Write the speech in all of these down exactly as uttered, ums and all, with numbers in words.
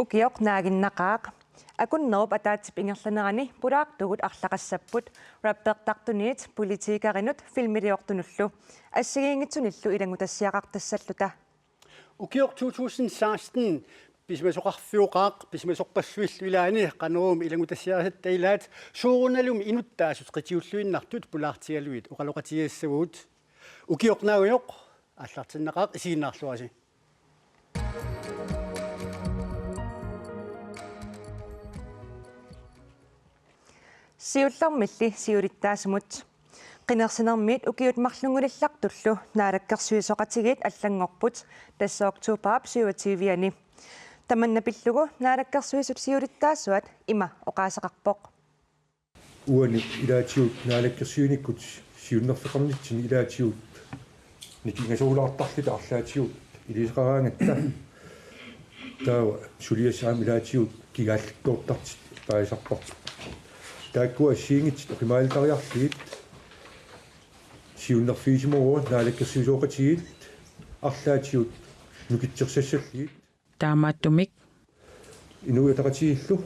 Ukioq naaginnaqaaq. Akunnerup ataatsip ingerlanerani pulaartugut arlaqassapput, rappertartunit, politikerinut, filmiliortunullu. Assigiinngitsunillu ilanngutassiaqartassalluta. Ukioq to tusind seksten pisimasoqarfiuqaaq, pisimasorpassuillu ilaanni Qanoruumi ilanngutassiarisatta ilaat, soorunalumi inuttaasut qitiulluinnartut pulaartigalugit oqaloqatigiissavagut. Ukioq naagujoq aallartinnaqaaq, isiginnaarluarisi. Siullermilli siulittaasumut. Qinersinermiit ukiut marlunngulillartullu naalakkersuisooqatigiit allanngorput, tassa oktobarip syvogtyve-ani. Tamanna pillugu naalakkersuisut siulittaasuat ima oqaaseqarpoq. Uani ilaatigut naalakkersuinikkut siunnerfeqarnitsinni ilaatigut nikingasoorlaartarluta arlaatigut ilisaqaraangatta. Taava suliassaq aamma ilaatigut kigaallattoortartut paasisarparput. Taakkua assigiinngitsut oqimaalitariarlugit siunnerfigisimavoq naalakkersuisooqatigiit arlaatigut nukittorsassallugit. Taamaattumik Inuit Ataqatigiillu,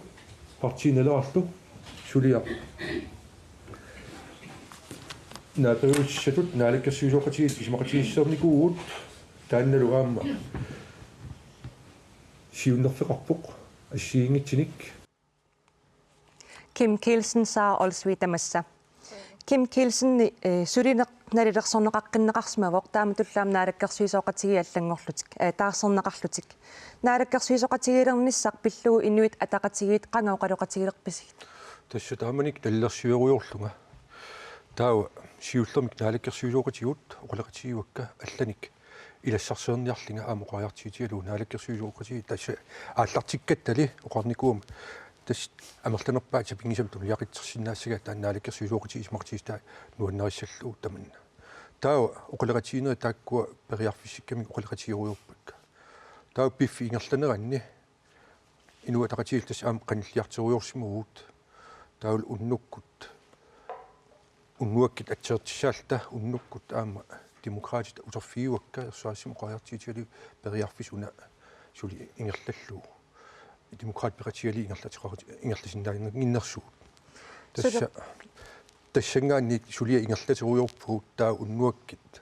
Partii Nalerarlu, suliaq naaperujussuusatut naalakkersuisooqatigiit isumaqatigiissereernikuuvugut, taannalu aamma siunnerfeqarpoq assigiinngitsunik. Kim Kielsen, Sara Olsvig tamassa. Kim Kielsen, eh, sulineq nalilersorneqaqqinneqarsimavoq, taamatullu aamma naalakkersuisooqatigiit allanngorlutik, eh, taarserneqarlutik. Naalakkersuisooqatigiilernissaq pillugu Inuit Ataqatigiit qanga oqaloqatigilerpisigit? Tassa taamanikkut nalilersuerujoorlunga. Taava siullermik naalakkersuisooqatigiit oqaloqatigiuakka allanik ilassarsiorniarlunga aamma oqariartuutigalugu naalakkersuisooqatigiit tassa aallartikkattali oqarnikuugama tassa amerlanerpaat sapinngisamik tunuliaqutsersinnaassagaat taanna naalakkersuisooqatigiit isumaqatigiissutaat nuannarissallugu tamanna. Taava oqaloqatigiinnerit taakkua periarfissikkamik oqaloqatigerujoorpakka. Taava piffissap ingerlanerani Inuit Ataqatigiit tassa aamma qanilliartorujoorsimavugut. Taavalu unnukkut, unnuakkut atsertissaalta unnukkut aamma Demokraatit uterfigiuakka, ersarissumik oqariartuutigalugu periarfissaq una suli ingerlallugu. Demokraatpeqatigiilli ingerlateqar-, ingerlasinnaannginnersugut. Tassa, Suli- tassanngaanniit suliaq ingerlaterujoorpugut, taava unnuakkut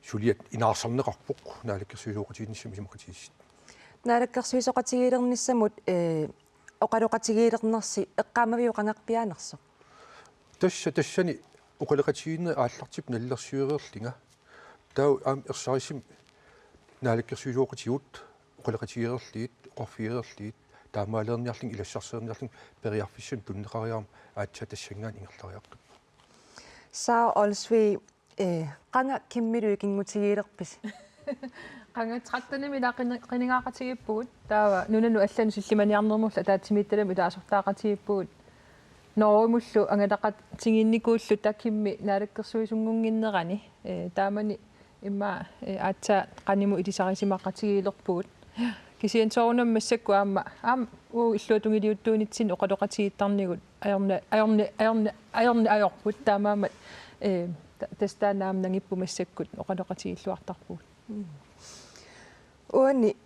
suliat inaarsarneqarpoq naalakkersuisooqatigiinnissamut isumaqatigiissut. Naalakkersuisooqatigiilernissamut, eh, oqaloqatigiilernersi eqqaamaviuk qangarpiaanersoq? Tassa tassani oqaloqatigiinnerit aallartipput nalilersuereerlunga. Taava aamma ersarissumik naalakkersuisooqatigiit oqaloqatigereerlugit, oqarfigereerlugit, taamaaliorniarlunga ilassarsiorniarlunga periarfissamik tunineqariarama aatsaat tassanngaanniit ingerlariaqqipput. Sara Olsvig, eh, qanga Kimilu ikinngutigiilerpisi? Qanga tretten-imi ilaa qini-, qinigaaqatigiippugut. Taava nunanut allanut sillimaniarnermullu ataatsimiititaliamut ilaasortaaqatigiippugut. Norgemullu angalaqatigiinnikuulluta Kimi naalakkersuisunngunnginnerani. Eh, taamani immaqa, eh, aatsaat qanimut ilisarisimaqatigiilerpugut. Kisianni soorunami massakkut aamma, aamma uagut illuatungiliuttuunitsinni oqaloqatigiittarnigut ajorna-, ajorna-, ajorna-, ajorna-, ajorput, taamaammat, eh, ta-, tassa taanna aamma nangipput massakkut oqaloqatigiilluartarpugut. Mm. Uani,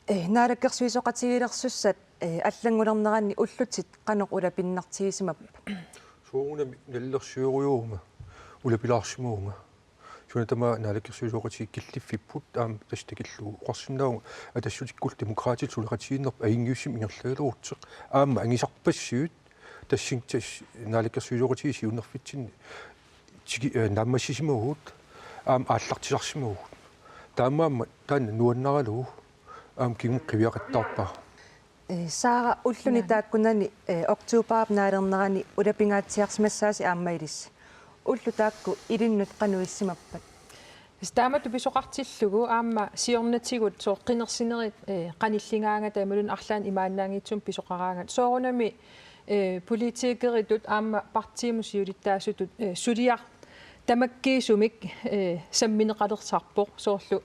eh, naalakkersuisooqatigiilersussat, eh, allanngulerneranni ullutit qanoq ulapinnartigisimappat? Soorunami nalilersuerujooruma, ulapilaarsimavunga. Suna tamaat naalakkersuisooqatigiit killiffipput, aamma tassa takillugu oqarsinnaavunga Atassutikkut Demokraatit suleqatigiinnerput ajunngitsumik ingerlagaluartoq. Aamma angisarpassuit tassani tassa naalakkersuisooqatigiit siunnerfitsinni tiki-, eh, naammassisimavagut, aamma aallartisarsimavagut. Taamaammat taanna nuannaralugu aamma kingumut qiviaqattaarpara. Eh, Sara, ulluni Naa. taakkunani, eh, oktobarip naalernerani ulapingaatsiarsimassaasi aamma ilissi. Ullut taakku ilinnut qanoq issimappat? Tassa taamatut pisoqartillugu aamma siornatigut soorlu qinersinerit, eh, qanilligaangata imaluunniit arlaannik imaannaanngitsumik pisoqaraangata. Soorunami, eh, politikeritut aamma partiimut siulittaasutut, eh, suliaq tamakkiisumik, eh, sammineqalersarpoq, soorlu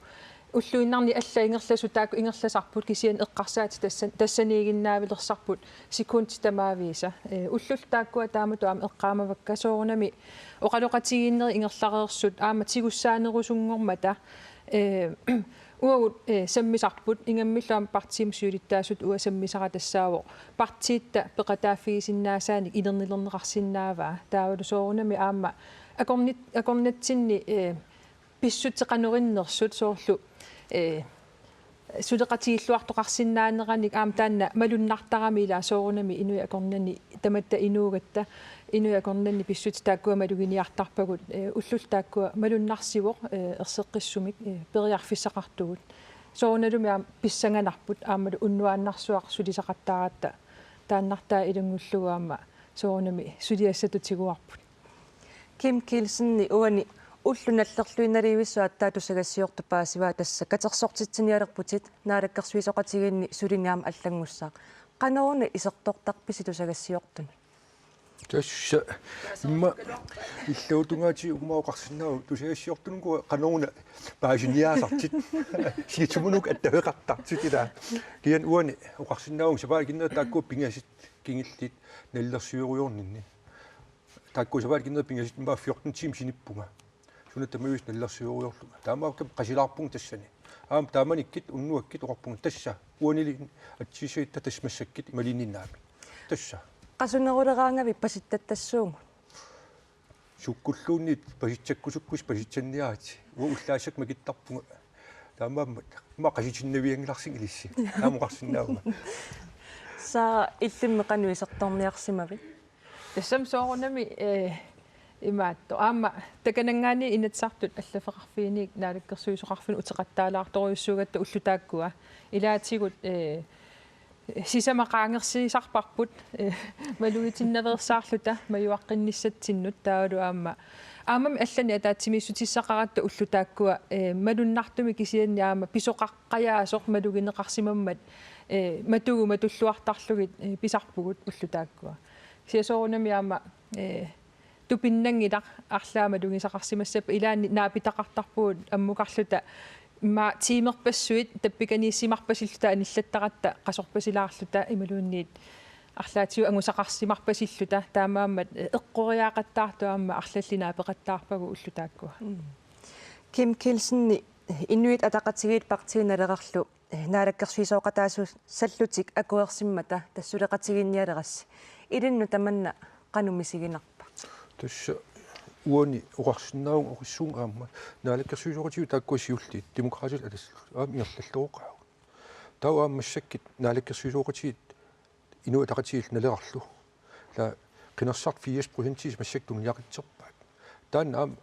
ulluinnarni allat ingerlasut taakku ingerlasarput, kisianni eqqarsaatit tassan-, tassaniiginnaavilersarput sekundit tamaavisa. Eh, ullut taakkua taamatut aamma eqqaamavakka, soorunami oqaloqatigiinnerit ingerlareersut aamma tigussaanerusunngormata, eh, Uagut, eh, sammisarput, ingammillu aamma partiimi siulittaasutut uanga sammisara tassaavoq partiitta peqataaffigisinnaasaanik ilernilerneqarsinnaavaa. Taavalu soorunami aamma akornit-, akornatsinni, eh, pissutsit qanoq innersut soorlu, eh, suleqatigiilluartoqarsinnaaneranik aamma taanna malunnartarami, ilaa, soorunami inuit akornanni tamatta inuugatta, inuit akornanni pissutsit taakkua maluginiartarpagut, eh, ullut taakkua malunnarsivoq, eh, erseqqissumik, eh, periarfissaqartugut. Soorunalumi aamma pissanganarput aammalu unnuaannarsuaq sulisaqattaaratta taannartaa ilanngullugu aamma soorunami suliassatut tiguarput. Kim Kielsen, uani ulloq nallerluinnalivissoq aatsaat tusagassiortoq paasivaa, tassa katersortitsinialerputit, naalakkersuisooqatigiinni suliniarnermik allanngussaaq. Qanoruna isertortarpisi tusagassiortunut? Tassa immaqa illuatungaatigut uuma oqarsinnaavoq tusagassiortunut qanoruna paasiniaasartit. Siitsumut attaveqartartut, ilaa. Kisianni uani oqarsinnaavunga sapaatip akunneri taakkua pingasut kingulliit nallersiorujoorninni. Taakkua sapaatip akunneri pingasut immaqa fjorten timer sinippunga. Suna tamaviisa nallersiorujoorlunga. Taamaakkami qasilaarpunga tassani. Aamma taamanikkut unnuakkut oqarpunga tassa. Uanili atsiissagutta tassa massakkut imaluunniit naamik. Tassa. Qasuneruleraangavit pasittattassuugut? Sukkulluunniit pasitsakkusukkussi pasitsanniaritsi. Uanga ullaassakkut makittarpunga. Taamaammat immaqa qasutinnavianngilarsinga ilissi. Taama oqarsinnaavunga. Saara, illimmi qanoq isertorniarsimavit? Tassami soorunami, eh, imaattoq. Aamma takananngaanniit Inatsisartut allaffeqarfiini naalakkersuisooqarfiini uteqattaalaartorujussuugatta ullut taakkua. Ilaatigut, eh, sisamat qaangersiisarparput, eh, malugitinnaveersaarluta majuaqqinnissatsinnut, taavalu aamma aammami allanik ataatsimiissutissaqaratta ullut taakkua, eh, malunnartumik, kisianni aamma pisoqaqqajaasoq malugineqarsimammat, eh, matugut matulluartarlugit, eh, pisarpugut ullut taakkua. Kisianni soorunami aamma, eh, tupinnanngilaq, arlaat malugisaqarsimassappat, ilaanni naapitaqartarpugut ammukarluta immaqa tiimerpassuit tappikaniissimarpasilluta anillattaratta qasorpasilaarluta imaluunniit arlaatigut angusaqarsimarpasilluta, taamaammat, eh, eqqoriaaqattaartut aamma arlallit naapeqattaarpagut ullut taakkua. Mm. Kim Kielsen, Inuit Ataqatigiit Partii Nalerarlu naalakkersuisooqataasussallutik akuersimmata tassa suleqatigiinnialerassi. Ilinnut tamanna qanoq misiginarpa? Tassa uani oqarsinnaavunga, oqassuunga aamma. Naalakkersuisooqatigiit taakkua siulliit Demokraatillu Ataqatigiillu aamma ingerlalluaqaagut. Taava aamma massakkut naalakkersuisooqatigiit Inuit Ataqatigiillu Nalerarlu. Taava qinersisartut firs procentii massakkut tunuliaqutserpaat. Taanna aamma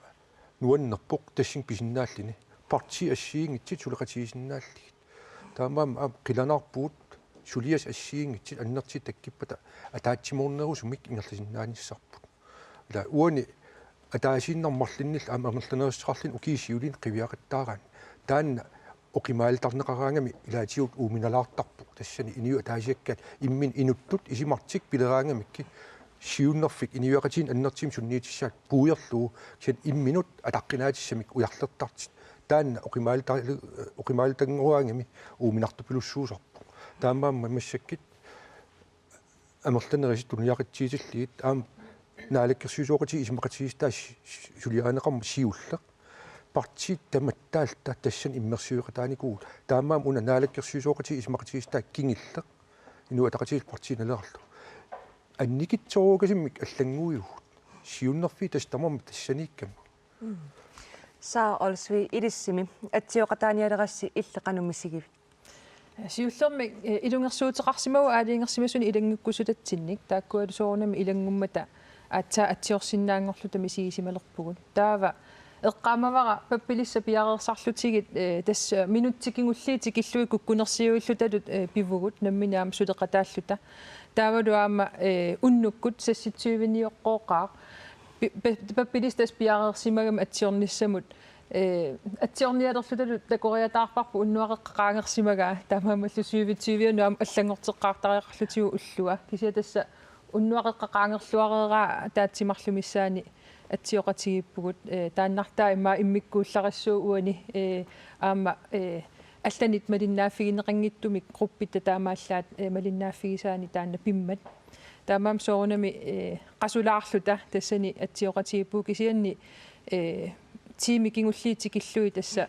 nuannerpoq tassani pisinnaalluni. Partiit assigiinngitsut suleqatigisinnaallugit. Taamaammat aamma qilanaarpugut suliassat assigiinngitsut annertuut takkuppata ataatsimoornerusumik ingerlasinnaanissarput. Taava uani ataasiinnarmik marlunnillu aamma amerlanerussuteqarluni ukiut siuliini qiviaqattaaraanni. Taanna oqimaalutarneqaraangami ilaatigut uuminalaartarpoq. Tassani inuit ataasiakkaat imminnut inuttut isumartik pileraangamikku siunnerfik inuiaqatigiinni annertuumik sunniutissaat puiorlugu, kisianni imminnut ataqqinaatissamik ujarlertartut. Taanna oqimaaluta-, oqimaalutanngeraangami uuminartupilussuusarpoq. Taamaammat massakkut amerlanerusut tunuliaqutsitillugit aamma naalakkersuisooqatigiit isumaqatigiissutaat si-, si-, suliarineqarmat siulleq. Partiit tamatta allat tassani immersueqataanikuuvugut. Taamaammat una naalakkersuisooqatigiit isumaqatigiissutaat kingulleq. Inuit Ataqatigiit Partii Nalerarlu. Annikitsorujussuarmik allannguivugut. Siunnerfiit tassa tamarmik tassaniikkamik. Mm. Saara Olsvig, ilissimi atsioqataanialerassi illit qanoq misigivit? Siullermik, eh, ilungersuuteqarsimavugut aalajangersimasuni ilanngukkusutatsinnik, taakkualu soorunami ilanngummata aatsaat atsiorsinnaanngorluta misigisimalerpugut. Taava eqqaamavara pappilissat piareersarlutigit, eh, tassa minutsit kingulliit tikillugit kukkunersiuillutalu, eh, pivugut, nammineq aamma suleqataalluta. Taavalu aamma, eh, unnukkut seksogtyve-nioqqooqaaq. Pi-, pa-, pappilissat tassa piareersimagami atsiornissamut, eh, atsiornialerlutalu takoriataarparput unnuaq qeqqa qaangersimagaa, taamaammallu syvogtyve-nut aamma allanngorteqqaartariaqarlutigu ullua. Kisianni tassa unnuaq qeqqa qaangerluareeraa ataatsip marluk missaani atsioqatigiippugut, eh, taannartaa immaqa immikkuullarissuuvoq uani, eh, aamma, eh, allanit malinnaaffigineqanngitsumik gruppitta taamaallaat, eh, malinnaaffigisaanni taanna pimmat. Taamaammat soorunami, eh, qasulaarluta tassani atsioqatigiippugut, kisianni, eh, tiimit kingulliit tikillugit tassa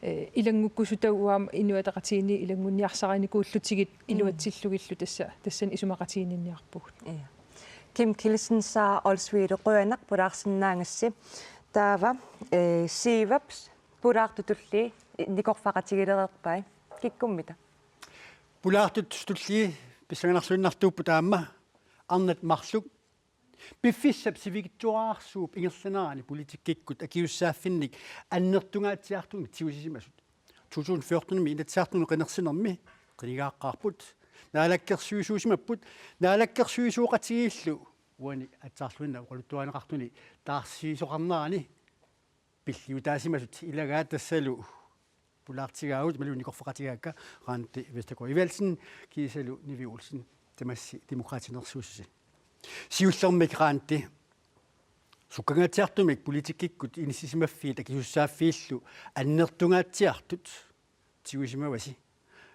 Eh, ilanngukkusutut uanga Inuit Ataqatigiinni ilanngunniarsarinikuullutigit iluatsillugillu tassa, tassani isumaqatiginninniarpugut. Ja. Kim Kielsen, Sara Olsvig, qujanaq pulaarsinnaagassi. Taava, eh, Siivap pulaartut tulliit nikorfaqatigilereerpai. Kikkummita? Pulaartut tulliit pissanganarluinnartuupput aamma arnat marluk. Piffissap sivikitsuararsuup ingerlanerani politikkikkut akisussaaffinnik annertungaatsiartumik tigusisimasut. To tusind fjorten-imi Inatsisartunut qinersinermi qinigaaqqaarput. Naalakkersuisuusimapput. Naalakkersuisooqatigiillu uani aatsaarluinnaq oqaluttuarineqartuni taarsiisoqarnerani pilliutaasimasut ilagaat tassalu pulaartigaagut imaluunniit nikorfaqatigaakka Randi Vestergaard Evaldsen kiisalu Nivi Olsen tamassi Demokraatinersuususi. Siullermik Randi, sukkangaatsiartumik politikkikkut inissisimaffiit akisussaaffiillu annertungaatsiartut tigusimavasi.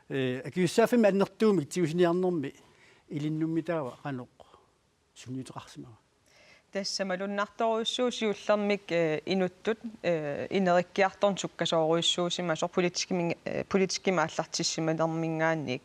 Eh, akisussaaffimmi annertuumik tigusiniarnermi ilinnummitaava qanoq sunniuteqarsimava? Tassa malunnartorujussuuvoq siullermik, eh, inuttut, eh, inerikkiartorneq sukkasoorujussuusimasoq politikimi-, eh, politikkimik aallartissimanerminngaanniit.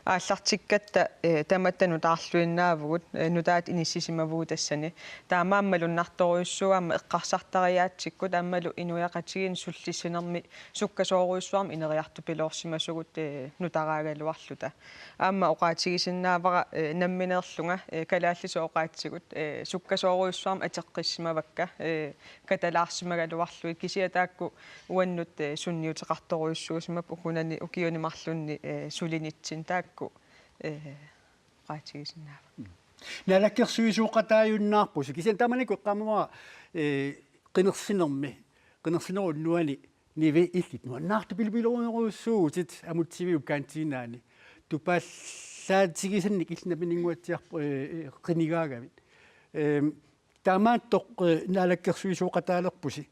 Aallartikkatta, eh, tamatta nutaarluinnaavugut, eh, nutaat inissisimavugut tassani. Taamaammat malunnartorujussuuvoq aamma eqqarsartariaatsikkut aammalu inuiaqatigiinni sullissinermi sukkasoorujussuarmik ineriartupiloorsimasugut, eh, nutaaraagaluarluta. Aamma oqaatigisinnaavara, eh, nammineerlunga, eh, kalaallisut oqaatsigut, eh, sukkasoorujussuarmik ateqqissimavakka, eh, katalaarsimagaluarlugit, kisianni taakku uannut, eh, sunniuteqartorujussuusimapput ukunani ukiuni marlunni, eh, sulinitsinni taakku, eh, oqaatigisinnaavara. Naalakkersuisooqataajunnaarpusi. Kisianni taamanikkut eqqaamavara, eh, qinersinermi, qinersinerup unnuani Nivi illit nuannaartupilupilorujussuuvutit Amutsiviup kantiinaani. Tupaallaatigisannik illit nammineq ilinniartut, eh, eh, qinigaagavit. Ehm, taamaattoq, eh, naalakkersuisooqataalerpusi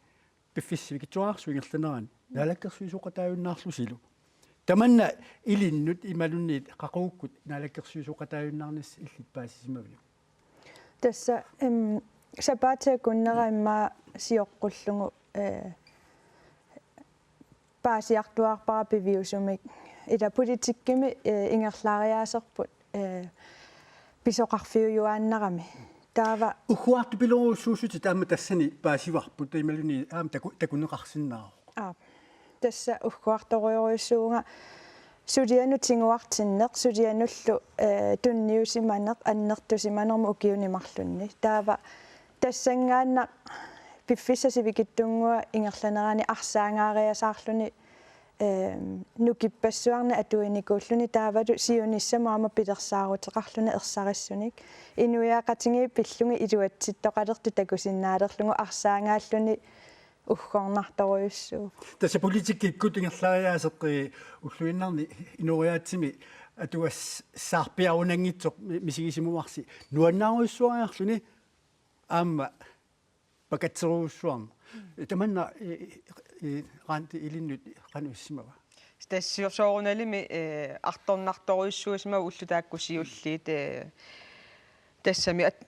piffissap sivikitsuararsuup ingerlanerani. Naalakkersuisooqataajunnaarlusilu. Tamanna ilinnut imaluunniit qaqugukkut naalakkersuisooqataajunnaarnissat illit paasisimaviuk? Tassa, em, sapaatip akunnera immaqa sioqqullugu, eh, paasiartuaarpara piviusumik. Ila politikkimi, eh, ingerlariaaserput, eh, pisoqarfiujuaannarami. Taava Ugguartupilorujussuussutit aamma tassani paasivarput imaluunniit aamma taku-, takuneqarsinnaavoq. Aap. Tassa ugguartorujussuuvunga sulianut tiguartinneq, sulianullu, eh, tunniusimaneq, annertusimanermut ukiuni marlunni. Taava tassanngaannaq piffissap sivikitsunnguup ingerlanerani arsaangaariasaarluni, eh, nukippassuarnik atuinikuulluni taavalu siunissamut aamma pilersaaruteqarluni ersarissunik. Inuiaqatigiit pillugit iluatsittoqalertut takusinnaalerlugu arsaangaalluni uggornartorujussuuvoq. Tassa politikkikkut ingerlariaaseq, eh, ulluinnarni inooriaatsimi atugassaarpiarunanngitsoq mi-, misigisimavarsi nuannaarujussuariarluni aamma pakatserujussuarneq. Tamanna, eh, eh, Randi ilinnut qanoq issimava? Tassa soorunalimi, eh, artornartorujussuusimavoq ullut taakku siulliit, eh, tassami at-,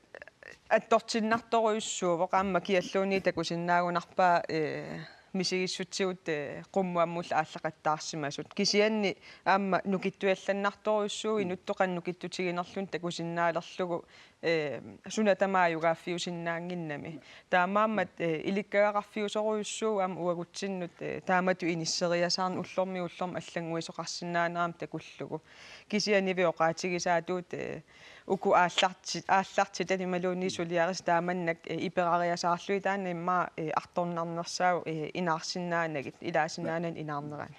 attortinnartorujussuuvoq aamma kialluunniit takusinnaagunarpaa, eh, misigissutsigut, eh, qummut ammullu aallaqattaarsimasut. Kisianni aamma nukittuallannartorujussuuvoq inuttut qanoq nukittutiginerluni takusinnaalerlugu, eh, suna tamaat ajugaaffiusinnaannginnami. Taamaammat, eh, ilikkagaqarfiusorujussuuvoq aamma uagutsinnut, eh, taamatut inisseriasaarneq ullormiit ullormut allannguisoqarsinnaaneq aamma takullugu. Kisianni Nivi oqaatigisaatut, eh, uku aallarti-, aallartitat imaluunniit suliarisat taamannak, eh, iperariasaarlugit taanna immaqa, eh, artornarnersaavoq, eh, inaarsinnaanagit, ilaasinnaanani inaarnerani.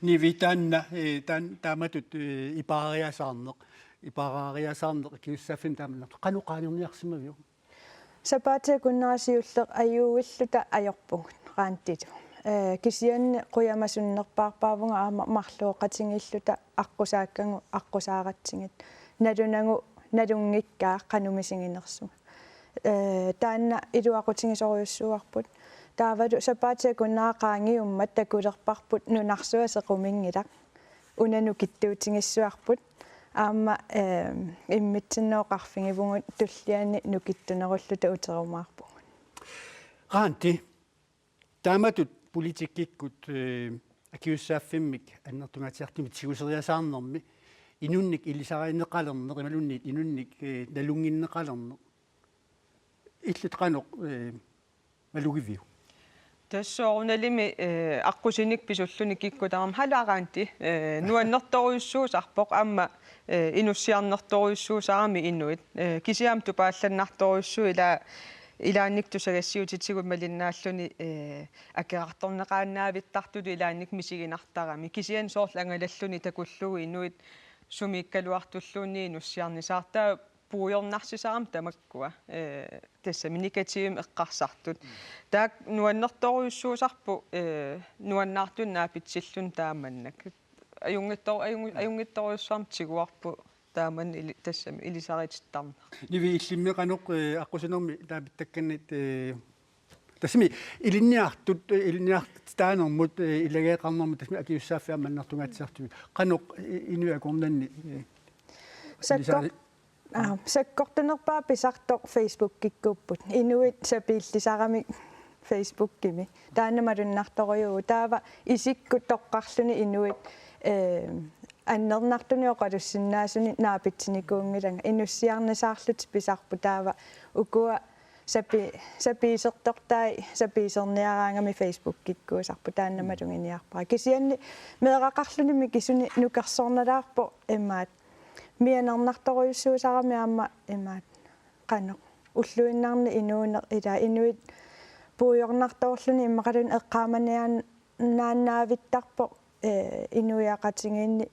Nivi, taanna, eh, taan-, taamatut, eh, iperariasaarneq, iperariasaarneq akisussaaffinni taamannartoq qanoq qaangerniarsimaviuk? Sapaatip akunnera siulleq ajuuilluta ajorpugut Randilu. Eh, kisianni qujamasunnerpaarpaavunga aamma marluk oqatigiilluta aqqusaakkagut aqqusaaratsigit. Nalunagu nalunngikkaat qanoq misiginersunga. Eh, taanna iluaqutigisorujussuuarput. Taavalu sapaatip akunnera qaangiummat takulerparput nunarsuaq sequminngilaq. Una nukittuutigissavarput. Aamma, eh, immitsinnut oqarfigivugut tulliani nukittunerulluta uterumaarpugut. Randi, taamatut politikkikkut, eh, akisussaaffimmik annertungaatsiartumik tiguseriasaarnermi inunnik ilisarineqalerneq imaluunniit inunnik, eh, nalunnginneqalerneq illit qanoq, eh, malugiviuk? Tassa soorunalimi, eh, aqqusinik pisulluni kikkut tamarmik halaraanti, eh, nuannertorujussuusarpoq aamma, eh, inussiarnertorujussuusarami inuit. Eh, kisianni tupaallannartorujussuuvoq ila-, ilaannikkut tusagassiuutitigut malinnaalluni, eh, akerartorneqaannaavittartutut ilaannikkut misiginartarami. Kisianni soorlu angalalluni takullugu inuit sumiikkaluartulluunniit inussiarnisaartaat puigornarsisarami tamakkua, eh, tassami negativimik eqqarsartut. Mm. Taakku nuannertorujussuusarput, eh, nuannaartunik naapitsilluni taamannak. Ajunngittor-, ajunng-, ajunngittorujussuarmik tiguarput taamani ili-, tassami ilisaritittarneq. Nivi, illimmi qanoq, eh, aqqusinermi naapittakkannik, eh, tassami ilinniartut, eh, ilinniartitaanermut, eh, ilageeqarnermut tassami akisussaaffimmik annertungaatsiartumik. Qanoq, eh, inuit akornanni, eh, Sakkor-, ilisari- Aa, sakkortunerpaaq pisartoq Facebookikkuupput. Inuit sapiillisaramik Facebookimi. Taanna malunnartorujuuvoq. Taava isikkut toqqarluni inuit, eh, annernartunik oqalussinnaasunik naapitsinikuunngilanga. Inussiarnisaarlutik pisarput taava ukua sapi-, sapiisertortai sapiiserniaraangamik Facebookikkuusarput taanna maluginiarpara. Kisianni meeraqarluni mikisunik nukersornalaarpoq imaat mianernartorujussuusarami aamma imaat qanoq ulluinnarni inuuneq ila inuit puigornartorluni immaqaluunniit eqqaamaniaannaavittarpoq, eh, inuiaqatigiinni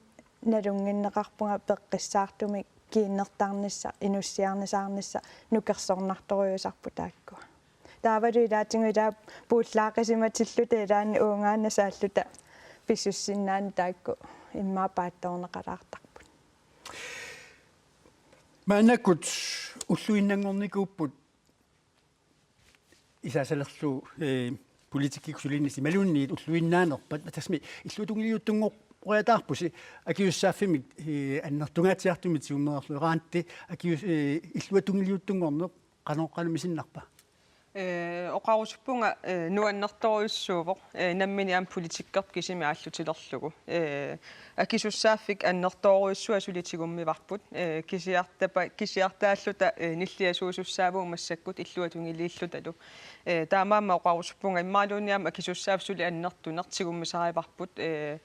nalunnginneqarpunga peqqissaartumik kiinnertarnissaq inussiarnisaarnissaq nukersornartorujussuusarput taakkua. Taavalu ilaatigut ila puullaaqisimatilluta ilaanni uugaanna saalluta pisussinnaanni taakku immaqa paatsoorneqalaartarput. Maannakkut ulluinnanngornikuupput isaasalerlu, eh, politikkikkut sulineq imaluunniit ulluinnaanerpat tassami illuatungiliuttunngoriataarpusi akisussaaffimmik, eh, annertungaatsiartumik tigummeerlugu Randi akisus-, eh, illuatungiliuttunngorneq qanoq qanoq misinnarpa? Eh, oqarusuppunga, eh, nuannertorujussuuvoq, eh, nammineq aamma politikkerput kisimi aallutilerlugu. Eh, akisussaaffik annertoorujussuaq suli tigummivarput. Eh, kisiartapa-, kisiartaalluta, eh, nilliasuusussaavugut massakkut illuatungiliillutalu. Eh, taamaammat oqarusuppunga immaqaluunniit aamma akisussaaffik suli annertuneq tigummisarivarput. Eh,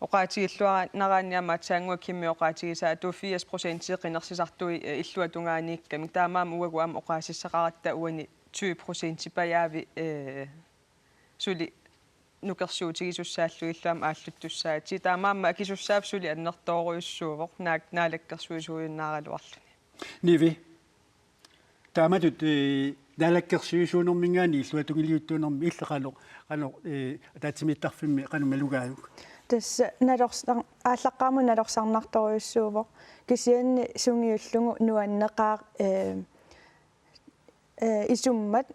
oqaatigilluarnaraanni aamma aatsaannguaq Kimmi oqaatigisaa firs procent qinersisartui, eh, illuatungaaniikkamik. Taamaammat uagut aamma oqaasissaqaratta uani tyve procent pajaavi, eh, suli nukersuutigisussaallugillu aamma aalluttussaatit. Taamaammat akisussaaffik suli annertoorujussuuvoq naak-, naalakkersuisuujunnaaraluarluni. Nivi. Taamatut, eh, naalakkersuisuunerminngaanniit illuatungiliuttuunermi illit qanoq, qanoq, eh, ataatsimiittarfimmi qanoq malugaaviguk? Tassa nalorsar-, aallaqqaammut nalorsarnartorujussuuvoq. Kisianni sungiullugu nuanneqaaq, eh, eh, isummat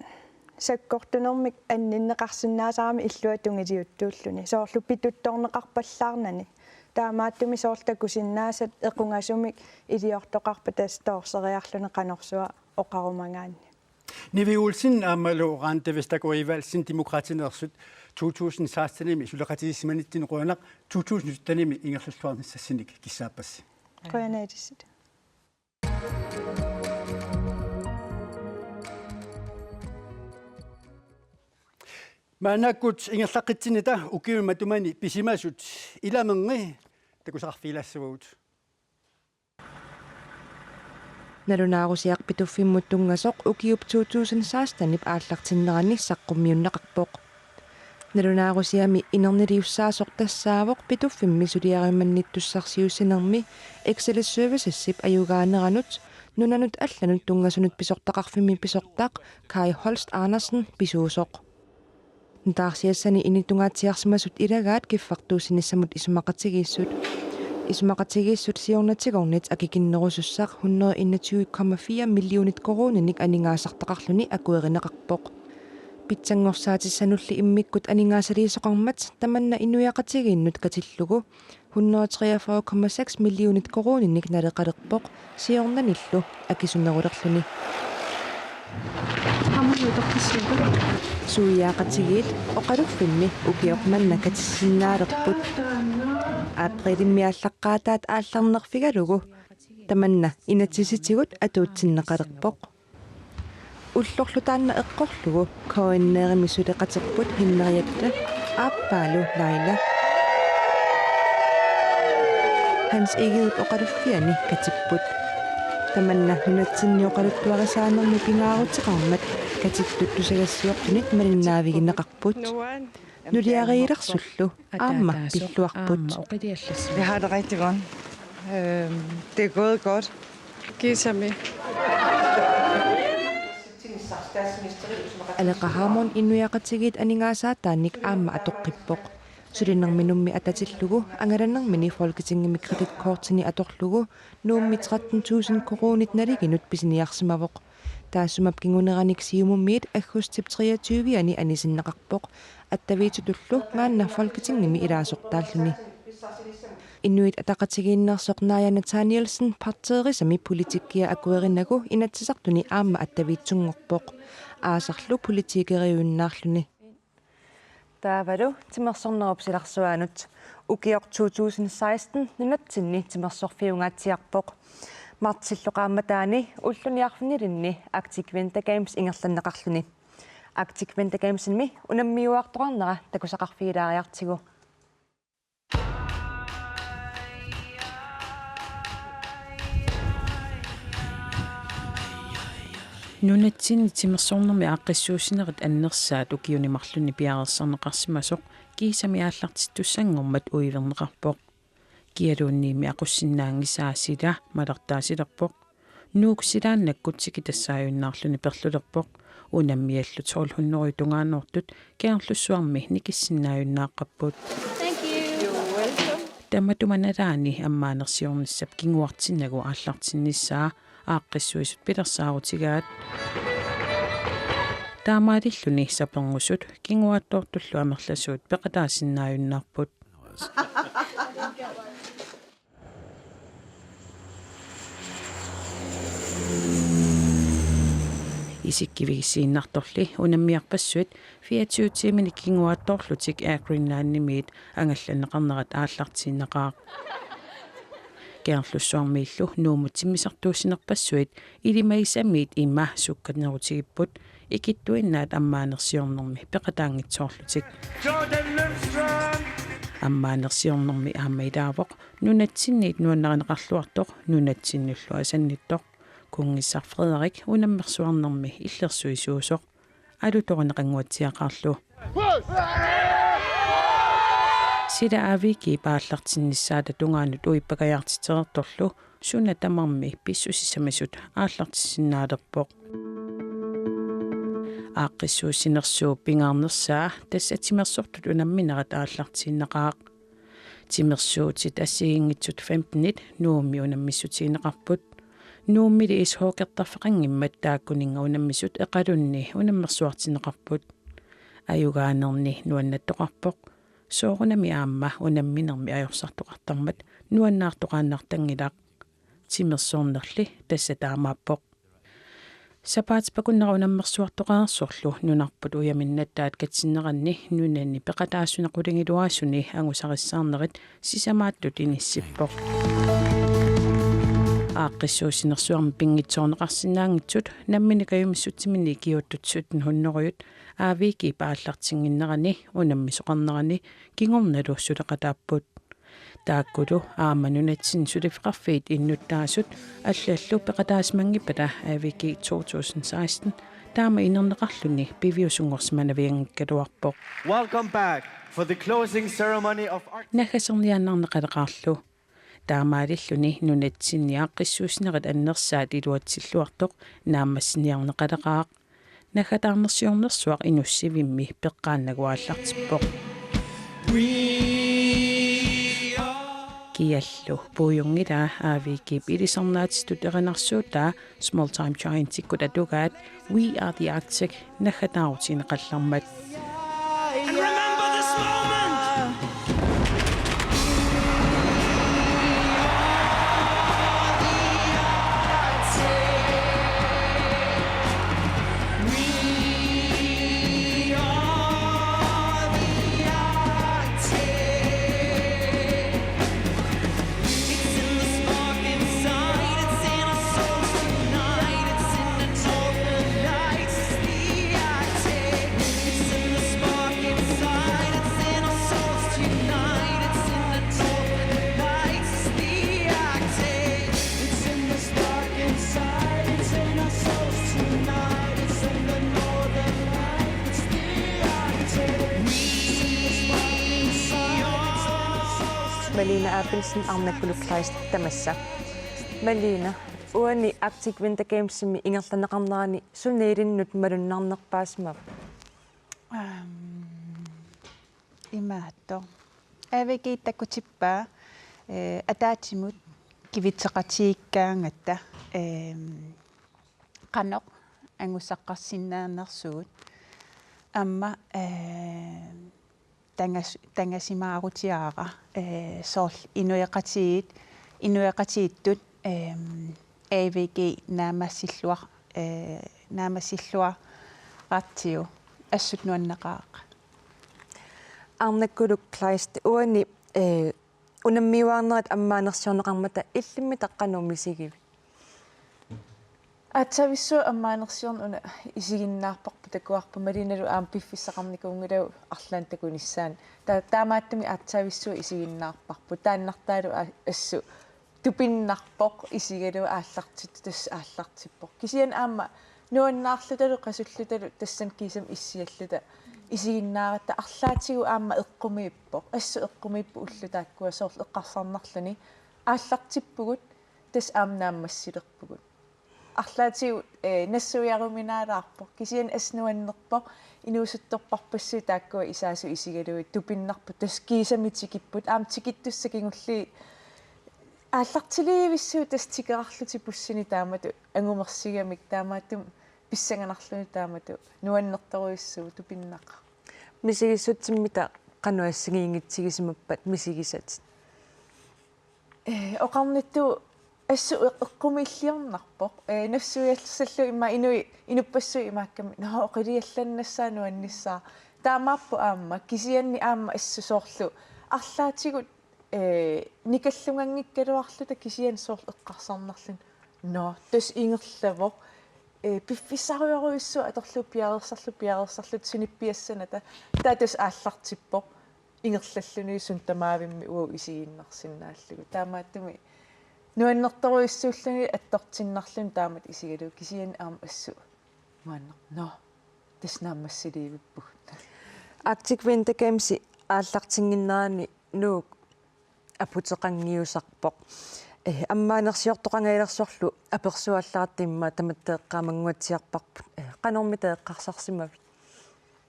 sakkortunermik anninneqarsinnaasarami illuatungiliuttuulluni. Soorlu pituttorneqarpallaarnani. Taamaattumik soorlu takusinnaasat equngasumik iliortoqarpat tassa toorsereerluni qanorsuaq oqarumagaanni. Nivi Olsen aammalu Randi Vestergaard Evaldsen Demokraatineersut to tusind sekstenimi suleqatigiissimanitsinni qujanaq, to tusind syttenimi ingerlalluarnissassinnik kissaappassi. Qujanaq. Maannakkut ingerlaqqitsinnita ukiumut matumani pisimasut ilamingi takusaqarfigilaassavagut. Nalunaarusiaq Pituffimmut tunngasoq ukiup to tusind sekstenip aallartinnerani saqqummiunneqarpoq. Nalunaarusiami inerniliussaasoq tassaavoq Pituffimmi suliarimannittussarsiuussinermi Exelis Servicesip ajugaaneranut nunanut allanut tunngasunut pisortaqarfimmi pisortaq Kai Holst Andersen pisuusoq. Nutaarsiassani inuttungaatsiarsimasut ilagaat kiffartuussinissamut isumaqatigiissut. Isumaqatigiissut siornatigornit akikinnerusussaq hundrede enogtyve komma fire millionit koruuninik aningaasartaqarluni akuerineqarpoq. Pitsanngorsaatissannulli immikkut aningaasaliisoqarmat tamanna inuiaqatigiinnut katillugu hundrede treogfyrre komma seks millionit koruuninik naleqalerpoq siornanillu akisunerulerluni. Suiaaqatigiit oqaluffimmi ukioq manna katissinnaalerput. Aprilimi aallaqqaataat aallarnerfigalugu tamanna inatsisitigut atuutsinneqalerpoq. Ullorlu taanna eqqorlugu K N R-imi suleqaterput Henriette aappaalu Laila. Hans Egedep oqaluffiani katipput. Tamanna nunatsinni oqaluttuarisaanermi pingaaruteqarmat katittut tusagassiortunit malinnaavigineqarput. Nuliariilersullu aamma pilluarput. Jeg har det rigtig godt. Øhm, det er gået godt. Kiisami. Aleqa Hammond inuiaqatigiit aningaasaataannik aamma atoqqippoq. Sulinermi Nuummi atatillugu angalanermini Folketingimi kreditkortini atorlugu Nuummi tretten tusind koruunit nalinginut pisiniarsimavoq. Taassuma kinguneranik Siumumiit aggustip treogtyve-ani anisinneqarpoq, attaviitsutullu ngaanna Folketingimi ilaasortaalluni. Inuit Ataqatigiinneersoq Naaja Nathanielsen partiirisami politikkia akuerinagu Inatsisartuni aamma attaviitsunngorpoq. Aasarlu politikeriujunnaarluni. Taavalu timersornerup silarsuaanut. Ukioq to tusind seksten nunatsinni timersorfiungaatsiarpoq. Martsillu qaammataani ulluni arfinilinni Arctic Winter Games ingerlanneqarluni. Arctic Winter Gamesimi unammiuartoqarnera takusaqarfigilaariartigu. Nunatsinni timersornermi aaqqissuussinerit annersaat ukiuni marlunni piareersarneqarsimasoq kiisami aallartittussanngormat uiverneqarpoq. Kialuunniimmi aqussinnaanngisaa sila malartaasilerpoq. Nuuk silaannakkut sikitassaajunnaarluni perlulerpoq. Unammiallu tolv hundrede tungaannoortut Kangerlussuarmi nikissinnaajunnaaqapput. Thank you. You're welcome. Tamatuma nalaani ammaanersiornissap kinguartinnagu aallartinnissaa aaqqissuisut pilersaarutigaat. Taamaalilluni saperngusuut kinguaattoortullu amerlasuut peqataasinnaajunnaarput. Isikkivigissiinnartorli unammiarpassuit fireogtyve tiiminik kinguaattoorlutik Air Greenlandimiit angallanneqarnerat aallartiinnaqaaq. Kangerlussuarmiillu Nuummut timmisartuussinerpassuit ilimagisamiit ima sukkanerutigipput, ikittuinnaat ammaanersiornermi peqataanngitsoorlutik. Jordan Lundstrøm. Ammaanersiornermi aamma ilaavoq nunatsinniit nuannarineqarluartoq nunatsinnullu asannittoq. Kunngissaq Frederik unammersuarnermi illersuisuusoq alutorineqannguatsiaqarlu. Sila A V G-p aallartinnissaata tungaanut uippakajaartitsereertorlu suna tamarmi pissusissamisut aallartissinnaalerpoq. Aaqqissuussinersuup pingaarnersaa tassa timersortut unamminerat aallartiinnaqaaq. Timersuutit assigiinngitsut femtenit Nuummi unammissutigineqarput. Nuummili ishockeyertarfeqanngimmat taakkuninnga unammisut Iqalunni unammersuartinneqarput. Ajugaanerni nuannattoqarpoq. Soorunami aamma unamminermi ajorsartoqartarmat nuannaartoqaannartanngilaq. Timersornerli tassa taamaappoq. Sapaatip akunnera unammersuartoqareersorlu nunarput ujaminnattaat katinneranni nunani peqataasuni qulingiluaasuni angusarissaarnerit sisamaattut inissippoq. Aaqqissuussinersuarmi pinngitsoorneqarsinnaanngitsut nammineq kajumissutsiminni ikiuuttut sytten hundrede A V G-p aallartinnginnerani unammisoqarnerani kingornalu suleqataapput. Taakkulu aamma nunatsinni suliffeqarfiit innuttaasut allallu peqataasimanngippata A V G to tusind seksten taama inerneqarluni piviusunngorsimanavianngikkaluarpoq. Welcome back for the closing ceremony of Arctic. Naggaserniaannarneqaleqaarlu. Taamaalilluni nunatsinni aaqqissuussinerit annersaat iluatsilluartoq naammassiniarneqaleqaaq. Naggataarnersiornersuaq inussivimmi peqqaannagu aallartippoq. Kiallu puujunngilaa A V G-p ilisarnaatitut erinarsuutaa Small Time Giantsikkut atugaat We Are the Arctic naggataarutigineqallarmat. And remember this moment! Malene Abelsen, Arnakkuluk Kleist, tamassa. Malene, uani Arctic Winter Gamesimi ingerlanneqarnerani suna ilinnut malunnarnerpaasimaviuk? Aam, imaattoq. A V G takkutippaa, eh, ataatsimut kivitseqatigiikkaangatta, ehm, qanoq angusaqqarsinnaanersugut. Aamma, eh, tangas-, tangasimaarutigaara, eh, soorlu inuiaqatigiit, inuiaqatigiittut, ehm, A V G naammassilluar-, eh, naammassilluaratsigu assut nuanneqaaq. Arnakkuluk Kleist, uani, eh, unammiuaarnerit ammaanersiorneqarmata illimmi taqqanut misigivit? Aatsaavissuaq ammaanersiorneq una isiginnaarparput, takuarput Malenalu aamma piffissaqarnikuunngilagut arlaannik takunissaanut. Ta-, taamaattumik aatsaavissuaq isiginnaarparput. Taannartaalu a-, assut tupinnarpoq isigalugu aallartittoq, tassa aallartippoq. Kisianni aamma nuannaarlutalu qasullutalu tassani kiisami issialluta isiginnaaratta arlaatigut aamma eqqumiippoq. Assut eqqumiippoq ullut taakkua soorlu eqqarsarnarluni. Aallartippugut, tassa aamma naammassilerpugut. Arlaatigut, eh, nassuiaruminaalaarpoq. Kisianni assut nuannerpoq, inuusuttorparpassuit taakkua isaasut isigalugit tupinnarput. Tassa kiisami tikipput. Aamma tikittussat kingulliit aallartilivissuit tassa tikerarlutik bussini taamatut angumersigamik, taamaattumik pissanganarluni taamatut nuannertorujussuuvoq, tupinnaqaaq. Misigissutsimmita qanoq assigiinngitsuusimappata misigisatit? Eh, oqarnittut assut eq-, eqqumiilliornarpoq. Eh, nassuiassallugu immaqa inuit, inuppassuit imaakkami, nå, oqiliallannassaaq nuannissaaq. Taamaappoq aamma, kisianni aamma assut soorlu arlaatigut, eh, nikallunganngikkaluarluta kisianni soorlu eqqarsarnarluni, nå, tassa ingerlavoq. Eh, piffissarujorujussuaq atorlugu piareersarluta, piareersarluta sunippiassanata. Taava tassa aallartippoq ingerlalluni suna tamaavimmi uagut isigiinnarsinnaallugu. Taamaattumik nuannertorujussuulluni attortinnarluni taamatut isigalugu, kisianni aamma assut nuanner-, nå, tassa naammassiliivippugut. Arctic Winter Gamesi aallartinnginnerani Nuuk aputeqanngiusarpoq. Eh, ammaanersiortoqangajalersorlu apersuallaartut immaqa tamatta eqqaamannguatsiarparput. Eh, qanormita eqqarsarsimavit?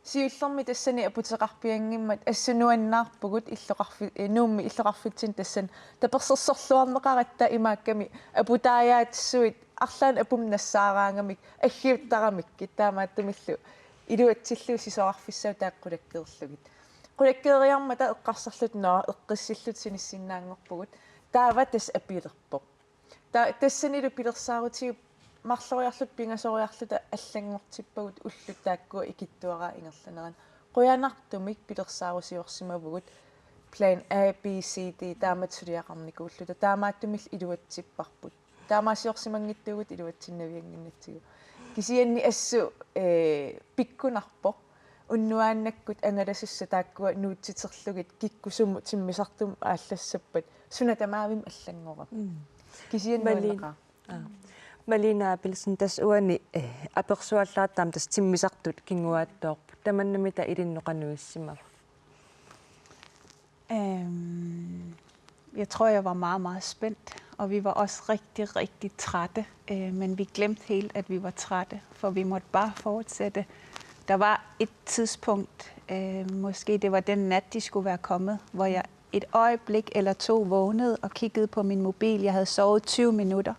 Siullermik tassani aputeqarpianngimmat assut nuannaarpugut illoqarfi-, eh, Nuummi illoqarfitsinni tassani tapersersorluarneqaratta, imaakkami aputaajaatissuit arlaannik apummi nassaaraangamik aggiuttaramikkit, taamaattumillu iluatsillugu sisorarfissaavoq taakku qulakkeerlugit. Qulakkeeriarmata eqqarsarluta, nå, eqqissilluta sinissinnaanngorpugut. Taava tassa apilerpoq. Ta-, tassanilu pilersaarutigut marloriarluta pingasoriarluta allanngortippagut ullut taakkua ikittuaraa ingerlanerani. Qujanartumik pilersaarusiorsimavugut plan A, B, C, D taamatut suliaqarnikuulluta. Taamaattumillu iluatsipparput. Taamaasiorsimanngitsuugut iluatsinnaviannginnatsigu. Kisianni assut, eh, pikkunarpoq. Unnuaannakkut angalasussat taakkua nuutsiterlugit kikkut sumut timmisartumut aallassappat suna tamaavimmi allanngorami. Mm. Kisianni Malene, nuanneqaaq. Aa. Malene Abelsen, tassa uani, eh, apersuallaartut aamma tassa timmisartut kinguaattoorput. Tamanna mita ilinnut qanoq issimava? Øhm, jeg tror, jeg var meget, meget spændt, og vi var også rigtig, rigtig trætte. Øh, men vi glemte helt, at vi var trætte, for vi måtte bare fortsætte. Der var et tidspunkt, øh, måske det var den nat, de skulle være kommet, hvor jeg et øjeblik eller to vågnede og kiggede på min mobil. Jeg havde sovet tyve minutter,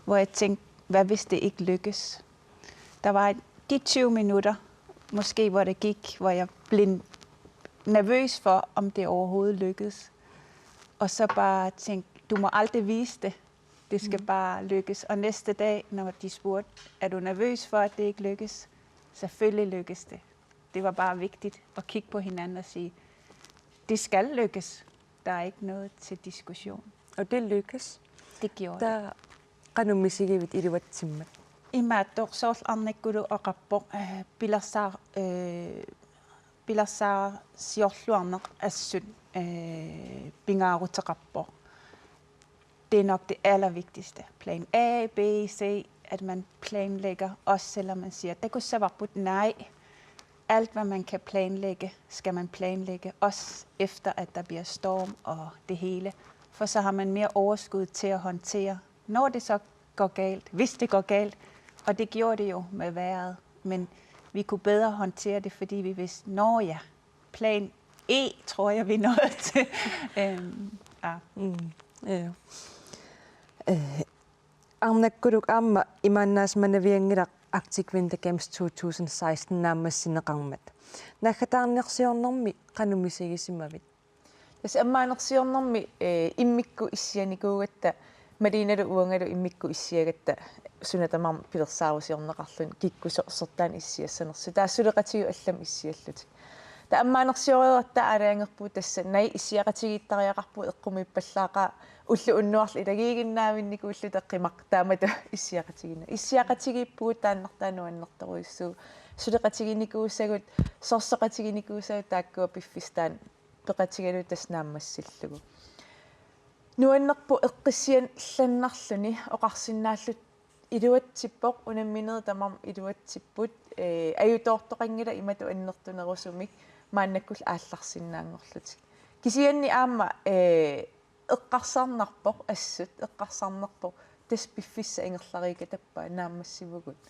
hvor jeg tænkte, hvad hvis det ikke lykkes? Der var de tyve minutter, måske, hvor det gik, hvor jeg blev nervøs for, om det overhovedet lykkedes. Og så bare tænkte, du må aldrig vise det. Det skal bare lykkes. Og næste dag, når de spurgte, er du nervøs for, at det ikke lykkes? Selvfølgelig lykkes det. Det var bare vigtigt at kigge på hinanden og sige, det skal lykkes. Der er ikke noget til diskussion. Og det lykkes. Det gjorde det. Taava qanoq misigivit iluatsimmat? Imaattoq soorlu Arnakkuluk oqarpoq, eh, pilersaar-, eh, pilersaarsiorluarneq assut, eh, pingaaruteqarpoq. Det er nok det allervigtigste. Plan A, B, C, at man planlægger, også selvom man siger, takussavarput, nej, Alt, hvad man kan planlægge, skal man planlægge, også efter at der bliver storm og det hele. For så har man mere overskud til at håndtere, når det så går galt, hvis det går galt. Og det gjorde det jo med vejret, men vi kunne bedre håndtere det, fordi vi vidste, nå ja, plan E, tror jeg, vi nåede til. Øhm, ja. Mm, ja. Eh, arnakkuluk aamma imaannaasimavianngilaq Arctic Winter Games two thousand sixteen naammassineqarmat. Naggataarnersiornermi qanoq misigisimavit? Tassa ammaanersiornermi, eh, immikkut issianikuugatta, Malinalu uangalu immikkut issiagatta, suna tamarmi pilersaarusiorneqarluni kikkut so-, sortaanni issiassanersut. Taava suleqatigut allamut issiallutik. Taava ammaanersioreeratta aalajangerpugut tassa, naak issiaqatigiittariaqarpugut eqqumiippallaaqaaq, ulloq unnuarlu ilagiiginnaavinnikuulluta qimaq taamatut issiaqatigiinnagu. Issiaqatigiippugut taannartaa nuannertorujussuuvoq. Suleqatiginikuusagut, sorsoqatiginikuusagut taakkua piffissaq taanna peqatigalugu tassa naammassillugu. Nuannerpoq eqqissiallannarluni oqarsinnaalluta iluatsippoq, unamminerit tamarmik iluatsipput, eh, ajutoortoqanngilaq imatut annertunerusumik maannakkullu aallarsinnaanngorlutik. Kisianni aamma, eh, eqqarsarnarpoq assut, eqqarsarnarpoq tassa piffissaq ingerlariikatappaa naammassivugut.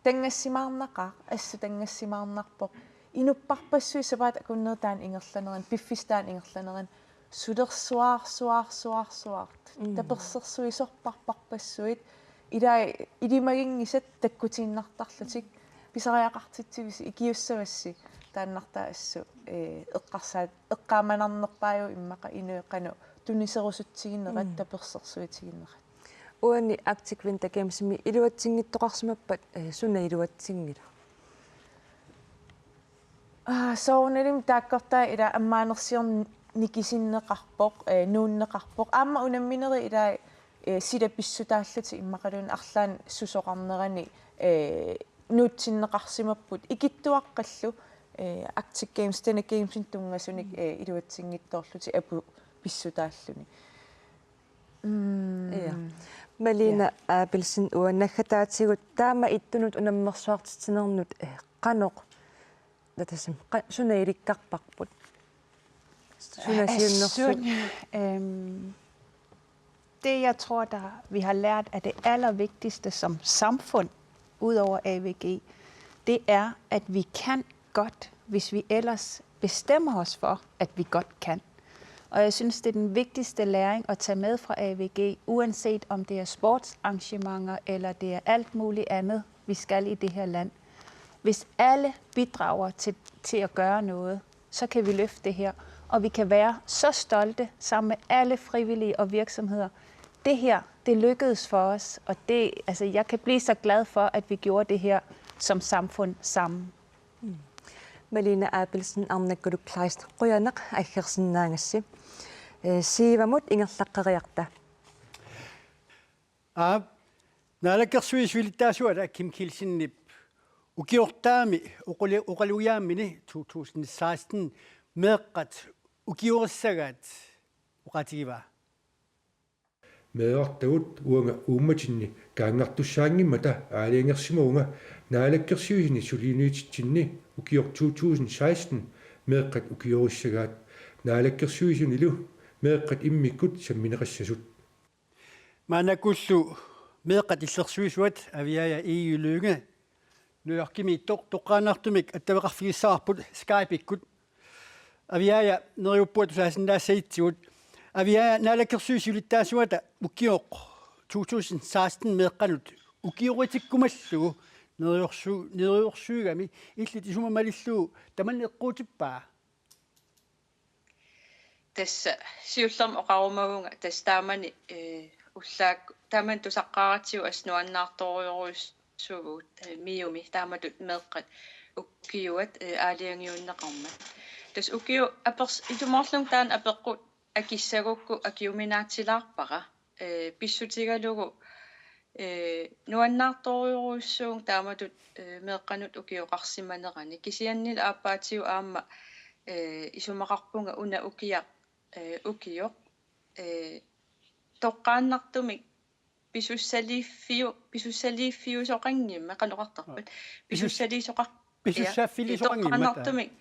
Tanngassimaarnaqaaq, assut tanngassimaarnarpoq. Inupparpassuit sapaatip akunneri taanna ingerlaneranni, piffissaq taanna ingerlaneranni, sulersuaarsuaarsuaarsuaartut. Mm. Tapersersuisorparparpassuit, ilai ilimaginngisat takkutiinnartarlutik, pisariaqartitsivissi ikiussavassi, taannartaa assut, eh, eqqarsaat, eqqaamanarnerpaajuvoq immaqa inuit qanoq tuniserusutsiginerat, mm, tapersersuitiginerat. Uani Arctic Winter Gamesimi iluatsinngittoqarsimappat, eh, suna iluatsinngilaq? Aa, soorunalimi taakkortaa ila ammaanersiorneq nikisinneqarpoq, eh, nuunneqarpoq. Aamma unamminerit ila, eh, sila pissutaallutik immaqaluunniit arlaannik susoqarnerani, eh, nuutsinneqarsimapput ikittuaqqallu, eh, Arctic Games, Tana Gamesinut tunngasunik, eh, iluatsinngitsoorlutik aput pissutaalluni. Mm. Ja. Malene, ja, Abelsen, uanga naggataatigut taama ittunut unammersuartitsinernut, eh, qanoq, tassami, qa-, suna ilikkarparput? Suna siunnersuut? Assut, øhm, det, jeg tror, der, vi har lært, er det allervigtigste som samfund, ud over A V G, det er, at vi kan godt, hvis vi ellers bestemmer os for, at vi godt kan. Og jeg synes, det er den vigtigste læring at tage med fra A V G, uanset om det er sportsarrangementer, eller det er alt muligt andet, vi skal i det her land. Hvis alle bidrager til, til at gøre noget, så kan vi løfte det her. Og vi kan være så stolte sammen med alle frivillige og virksomheder. Det her, det lykkedes for os, og det, altså, jeg kan blive så glad for, at vi gjorde det her som samfund sammen. Mm. Malene Abelsen, Arnakkuluk Kleist, qujanaq aggersinnaagassi. Eh, Siivamut ingerlaqqeriarta. Aap, Naalakkersuisut siulittaasuata Kim Kielsenip ukiortaami oqali-, oqalugiaammini two thousand sixteen meeqqat ukiorissagaat oqaatigivaa. Meerartagut uanga uummatinni kaanngartussaanngimmata aalajangersimavunga Naalakkersuisuni suliniutitsinni ukioq two thousand sixteen meeqqat ukiorissagaat Naalakkersuisunilu meeqqat immikkut sammineqassasut. Maannakkullu meeqqat illersuisuat Aviaja Egede Lynge New Yorkimiittoq toqqaannartumik attaveqarfigissavarput Skype-ikkut. Aviaja, neriuppunga tusaasinnaassagitsigut. Aviaja, Naalakkersuisut siulittaasuata ukioq two thousand sixteen meeqqanut ukioritsikkumallugu neriorsu-, neriorsuigami illit isuma malillugu tamanna eqquutippaa? Tassa siullermik oqarumavunga tassa taamani, eh, ullaak-, taamani tusaqqaaratsigu assut nuannaartorujorujussuuvugut, eh, MIO-mi taamatut meeqqat ukiuat, eh, aalajangiunneqarmat. Tassa ukiut apers-, ilumoorlunga taanna apeqqut akissagukku akiuminaatsilaarpara, eh, pissutigalugu, eh, nuannaartorujorujussuuvunga taamatut, eh, meeqqanut ukioqarsimanerani. Kisiannili aappaatigut aamma, eh, isumaqarpunga una ukiaq, eh, ukioq, eh, toqqaannartumik pisussaliiffiu-, pisussaliiffiusoqanngimmat, qanoq oqartarpat? Aa, pisus-, pisussaliisoqar-, Pisussaaffilisoqanngimmat. Toqqaannartumik.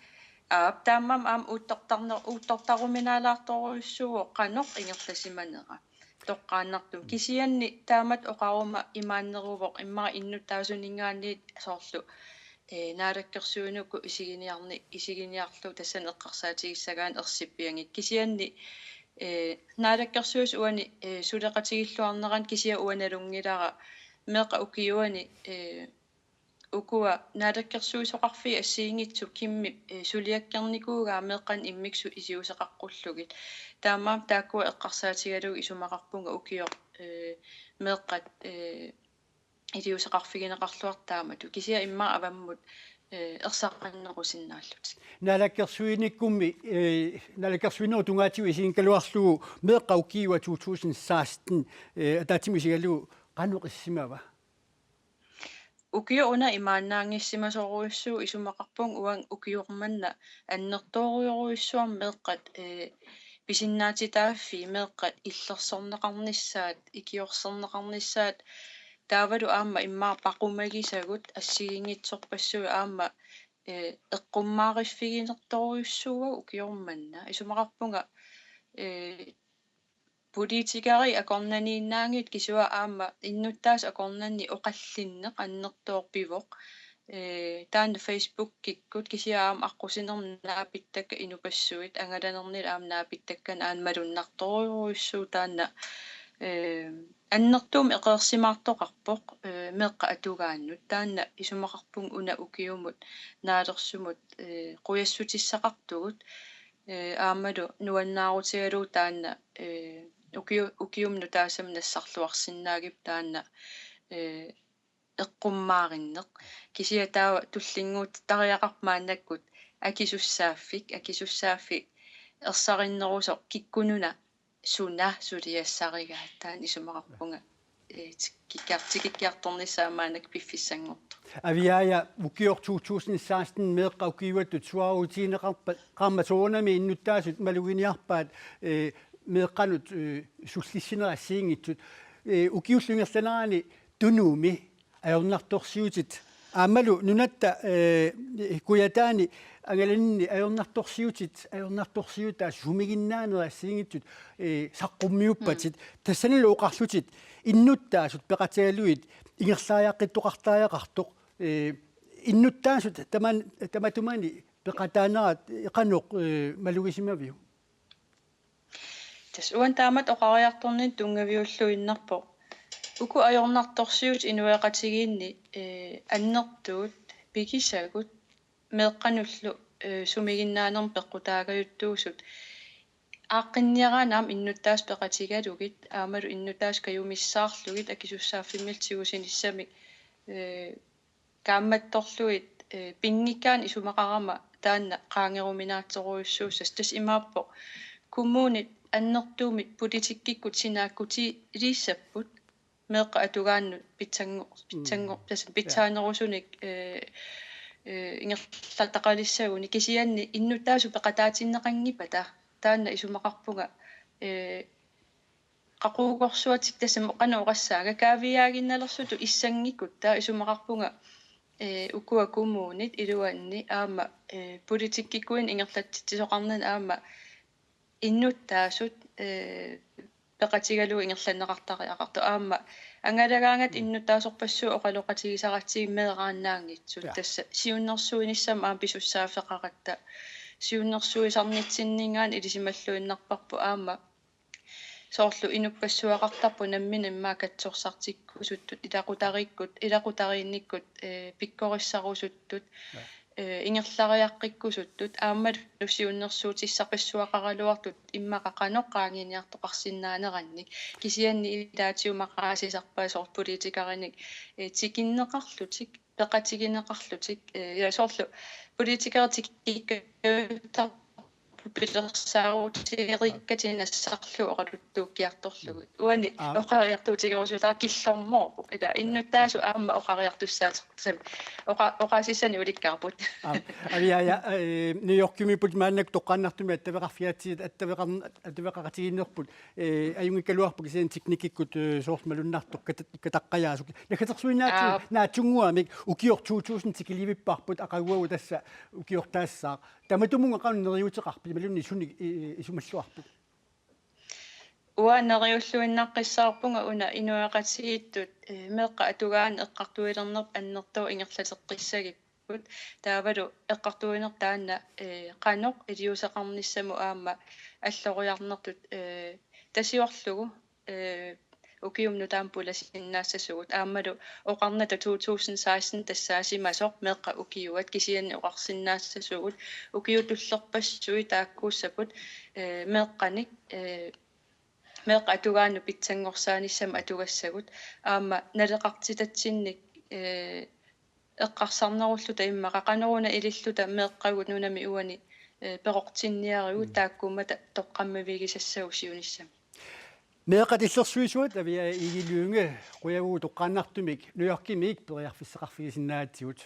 Aap, taamaammat aamma uuttortarner-, uuttortaruminaalaartorujussuuvoq qanoq ingerlasimanera. Toqqaannartumik. Kisianni taamatut oqaruma imaanneruvoq immaqa innuttaasuninngaanniit soorlu, ee, naalakkersuinuku isiginiarni-, isiginiarlugu tassani eqqarsaatigissagaanni ersippianngitsoq. Kisianni, ee, naalakkersuisut uani, ee, suleqatigilluarneranni kisianni uanga nalunngilara meeqqat ukiuani, ee, ukua naalakkersuisoqarfiit assigiinngitsut Kimmip, ee, suliakkernikuugaa meeqqanut immikkut iliuuseqaqqullugit. Taamaammat taakkua eqqarsaatigalugit isumaqarpunga ukioq, ee, meeqqat, ee, iliuuseqarfigineqarluartut taamatut. Kisianni immaqa avammut, ee, ersaqannerusinnaallutik. Naalakkersuinikkummi, ee, naalakkersuinerup tungaatigut isigigaluarlugu meeqqat ukiua to tusind seksten, ee, ataatsimut isigalugu qanoq issimava? Ukioq una imaannaanngissimasorujussuuvoq isumaqarpunga uanga ukioq manna annertoorujorujussuarmik meeqqat, ee, pisinnaatitaaffii meeqqat illersorneqarnissaat, ikiorserneqarnissaat, taavalu aamma immaqa paqumagisagut assigiinngitsorpassuit aamma, ee, eqqummaariffiginertorujussuuagut ukioq manna. Isumaqarpunga, ee, politikerit akornanniinnaanngitsut kisianni aamma innuttaasut akornanni oqallinneq annertoorpivoq. Ee, taanna Facebookikkut kisianni aamma aqqusinermi naapittakkat inupassuit, angalanernili aamma naapittakkanik aamma malunnartorujussuuvoq taanna, ee, annertuumik eqeersimaartoqarpoq, ee, meeqqat atugaannut. Taanna isumaqarpunga una ukiumut naalersumut, ee, qujassutissaqartugut, ee, aammalu nuannaarutigalugu taanna, ee, ukiu-, ukiumut nutaassamut nassarluarsinnaagipput taanna, ee, eqqummaarinneq. Kisianni taava tullinnguuttariaqarpoq maannakkut akisussaaffik, akisussaaffik ersarinnerusoq kikkunnuna suna suliassarigaat, taanna isumaqarpunga, ee, tikikkiar-, tikikkiartornissaa maannakkut piffissanngortoq. Aviaaja, ukioq to tusind seksten meeqqat ukiuattut suaarutigineqarpa-, qarmat soorunami innuttaasut maluginiarpaat, ee, meeqqanut, ee, sullissinerat assigiinngitsut. Ee, ukiullu ingerlanerani Tunumi ajornartorsiutit aammalu nunatta, ee, Kujataani angalaninni ajornartorsiutit, ajornartorsiutaat sumiginnaanerat assigiinngitsut, ee, saqqummiuppatit. Mm. Tassanilu oqarlutit innuttaasut peqatigalugit ingerlariaqqittoqartariaqartoq, ee, innuttaasut taman-, tamatumani peqataanerat qanoq, ee, malugisimaviuk? Tassa uani taamatut oqariartorninni tunngaviulluinnarpoq. Uku ajornartorsiutit inuiaqatigiinni, ee, annertuut pigisagut meeqqanullu, ee, sumiginnaanermut peqqutaagajuttuusut. Aaqqinniaraanni aamma innuttaasut peqatigalugit, aammalu innuttaasut kajumissaarlugit akisussaaffimmillu tigusinissamik, ee, kaammattorlugit, ee, pinngikkaanni isumaqarama taanna qaangeruminaatsorujussuussasut. Tassa imaappoq kommunit annertuumik politikkikkut sinaakkutilissapput meeqqat atugaannut pitsanngor-, pitsanngor-, mm, tassa, ja, pitsaanerusunik, ee, ee, ingerlataqalissaguni, kisianni innuttaasut peqataatinneqanngippata taanna isumaqarpunga, ee, qaqugorsuatik tassami qanoq oqassaanga kaaviiaaginnalersutut issanngikkutta isumaqarpunga, ee, ukua kommunit iluanni aamma, ee, politikkikkuinni ingerlatsitsisoqarnani aamma innuttaasut, ee, peqatigalugit ingerlanneqartariaqartut aamma angalagaangatta, mm, innuttaasorpassuit oqaloqatigisaratsigit meeraannaanngitsut. Ja. Tassa siunnersuinissamut aamma pisussaaffeqaratta siunnersuisarnitsinninngaanniit ilisimalluinnarparput aamma soorlu inuppassuaqartarpoq nammineq immaqa katsorsartikkusuttut, ilaqutariikkut, ilaqutariinnikkut, ee, pikkorissarusuttut, ja, ee, ingerlariaqqikkusuttut, aammalu siunnersuutissarpassuaqaraluartut immaqa qanoq qaangiiniartoqarsinnaanerannik, kisianni ilaatigut maqaasisarpaat soorlu politikerinik, ee, tikinneqarlutik, peqatigineqarlutik, ee, ja, soorlu politikerit tikikkajuttaarput pilersaarutigereerikkatit nassarlugu oqaluttuukkiartorlugit. Uani Aap. oqariartuutigerusutaa killormoorpoq. Ila innuttaasut aamma oqariartussaaterput. Oqa-, oqaasissani ulikkaarput. Aap. Aviaja, eh, New Yorkimiipput maannakkut toqqaannartumik attaveqarfigaatsigit, attaveqar-, attaveqaqatigiinnerput, eh, ajunngikkaluarpoq kisianni teknikkikkut, eh, soorlu malunnartoq kata-, kataqqajaasut. Naggatersuinnaatsugut Aap. naatsunnguamik ukiut to tusind tikilivipparput aqaguagu tassa ukiortaassaaq. Tamatumunnga qanoq neriuuteqarpit imaluunniit sunik i-, i-, isumalluarpit? Uanga neriulluinnaqqissaarpunga una inuiaqatigiittut, eh, meeqqat atugaannut eqqartuilernerput annertooq ingerlateqqissagipput. Taavalu eqqartuinerput taanna, eh, qanoq iliuuseqarnissamut aamma alloriarnertut, eh, tasiorlugu, eh, ukiumut nutaamut pulasinnaassasugut. Aammalu oqarnata to tusind seksten tassaasimasoq meeqqat ukiuat kisianni oqarsinnaassasugut ukiut tullerpassuit taakkuussapput, eh, meeqqanik, eh, meeqqat atugaannut pitsanngorsaanissamut atugassagut. Aamma naleqartitatsinnik, eh, eqqarsarnerulluta immaqa qanoruna ililluta meeqqagut nunami uani, eh, peqortinniarigut Mm. taakkuummata toqqammavigisassagut siunissami. Meeqqat illersuisuat Aviaja Egede Lynge, qujavugut toqqaannartumik New Yorkimiit periarfissaqarfigisinnaagatsigut.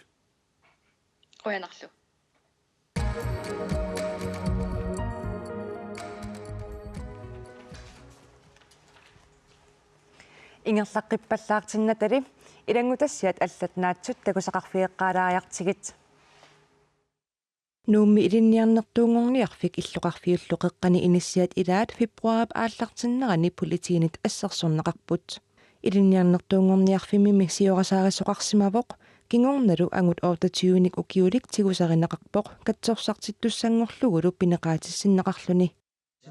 Qujanarlu. Ingerlaqqippallaartinnatali ilanngutassiat allat naatsut takusaqarfigeqqaalaariartigit. Nuummi ilinniarnertuunngorniarfik illoqarfiullu qeqqani inissiat ilaat februaarip aallartinnerani politiinit assersorneqarput. Ilinniarnertuunngorniarfimmimi siorasaarissoqarsimavoq, kingornalu angut otteogtyvenik ukiulik tigusarineqarpoq katsorsartittussanngorlugulu pineqaatissinneqarluni.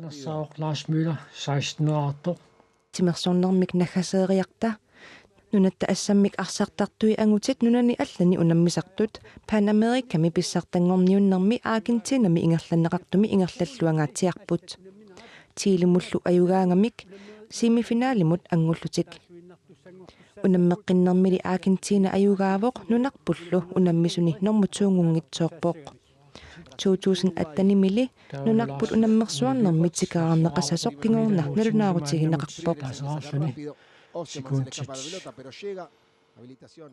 Nassaavoq Lars Møller, seksten-eraartoq. Timersornermik naggaseeriarta. Nunatta assammik arsartartui angutit nunani allani unammisartut Pan Americami pissartanngorniunnermi Argentinami ingerlanneqartumi ingerlalluangaatsiarput. Chilemullu ajugaangamik semifinalimut anngullutik. Unammeqqinnermili Argentina ajugaavoq nunarpullu unammisuni normu to-ngunngitsoorpoq. To tusind attenimili nunarput unammersuarnermi tikeraarneqassasoq kingorna nalunaarutigineqarpoq. Sekundit.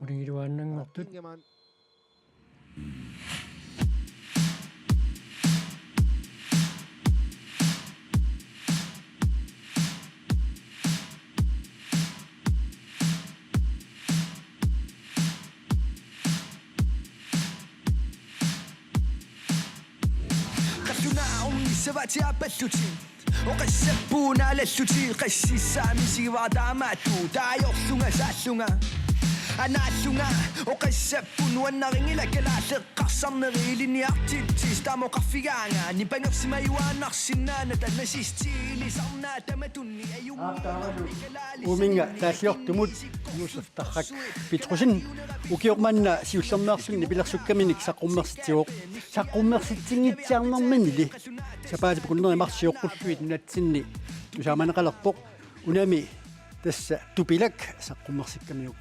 Uligiluaannanngortut. Qallunaat ornissavatit aappallutit. Oqassapput naalallutit qassissaami sigivaataamaattu taajorlunga saallunga. Anaallunga oqassapput nuannarinngilaq kalaallit qarsarneri ilinniartitsisut taama oqarfigaanga nipangersimajuaannarsinnaanata nazistit ilisarnaat tamatunni ajunngilaq. Uuminnga taalliortumut Josef Tarrak Petrussen ukioq manna siullermeersummi nipilersukkaminik saqqummersitsivoq. Saqqummersitsinngitsoornerminili sapaatip akunneri marsi sioqqulluit nunatsinni tusaamaneqalerpoq. Unami tassa Tupilak saqqummersikkamiuk.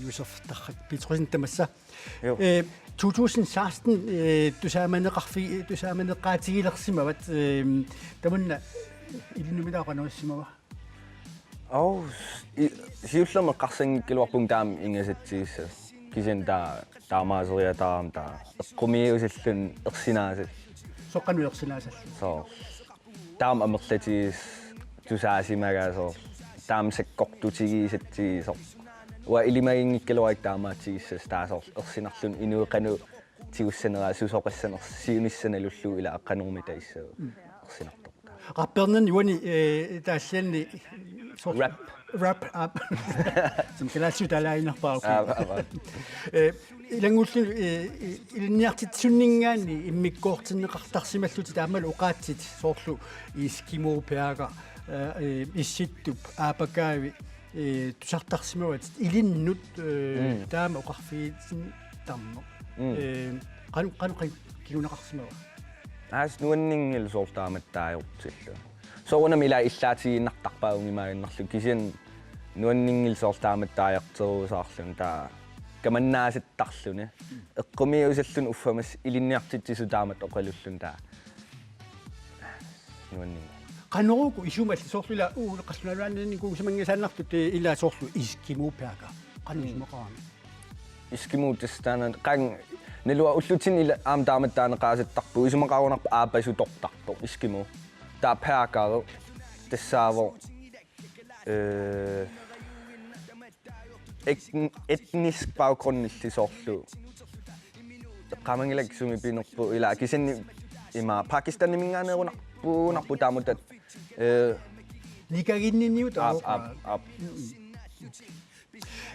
Josef Tarrak Petrussen tamassa. Joo. Eh, to tusind seksten, eh, tusaamaneqarfi-, tusaamaneqaatigilersimavat, eh, tamanna ilinnut qanoq issimava? Au, i-, siullermik eqqarsanngikkaluarpunga taama ingasatsigissasoq. Kisianni taava taamaaseriataarami taava eqqumiiusilluni ersinaasallugu. Soorlu qanoq ersinaasallugu? Soorlu taama amerlatigissasoq tusaasimagasoq, taama sakkortutigisatsigisoq. Uanga ilimaginngikkaluarikka taamaatigissasoq, taava soorlu ersinarluni inuit qanoq tigussanerat susoqassanersoq siunissaq nalullugu ilaa qanormita issagut. Mm. Ersinartortaa. Qappernerni uani, eh, taallianni soorlu Rap. Rap, aap. Som kalaallisut taalaaginnarpara, okay. Aap, aap, aap. Eh, ilanngullugit, eh, ilinniartitsisunninngaanniit immikkoortinneqartarsimallutit aammalu oqaatsit soorlu Eskimo Perker, eh, eh, Issittup, Aapakaavi, eh, tusartarsimavatit ilinnut, eh, Mm. taama oqarfigitinneqartarneq. Mm. Eh, qanoq, qanoq, qanoq kinguneqarsimava? Aas nuanninngilaq soorlu taamatut taagortillugu. Soorunami ilaa illaatigiinnartarpaajunngimmaaginnarlugu kisianni nuanninngilaq soorlu taamatut taajarterusaarluni taava kamannaasattarluni. Eqqumiiusalluni uffa massa ilinniartitsisut taamatut oqalulluni taava. Nuanninga. Qanoruku isumalli soorlu ila uu qallunaat nuanninni kuusimanngisaannartut, eh, ila soorlu Eskimo Burger. Qanoq isumaqarami? Eskimo tassa taanna qanga naluara ullutsinnut ila aamma taamatut taaneqaasattarpugut, isumaqarunarpoq aappasut tortarpoq Eskimo. Taava burgeri tassaavoq, eh, et-, etnisk baggrundillu soorlu. Eqqaamanngilakka sumi pinerpoq ila kisianni ima Pakistaniminngaanneerunarpugunarpoq taamatut, eh, Nikaginniniut aap, aap, aap.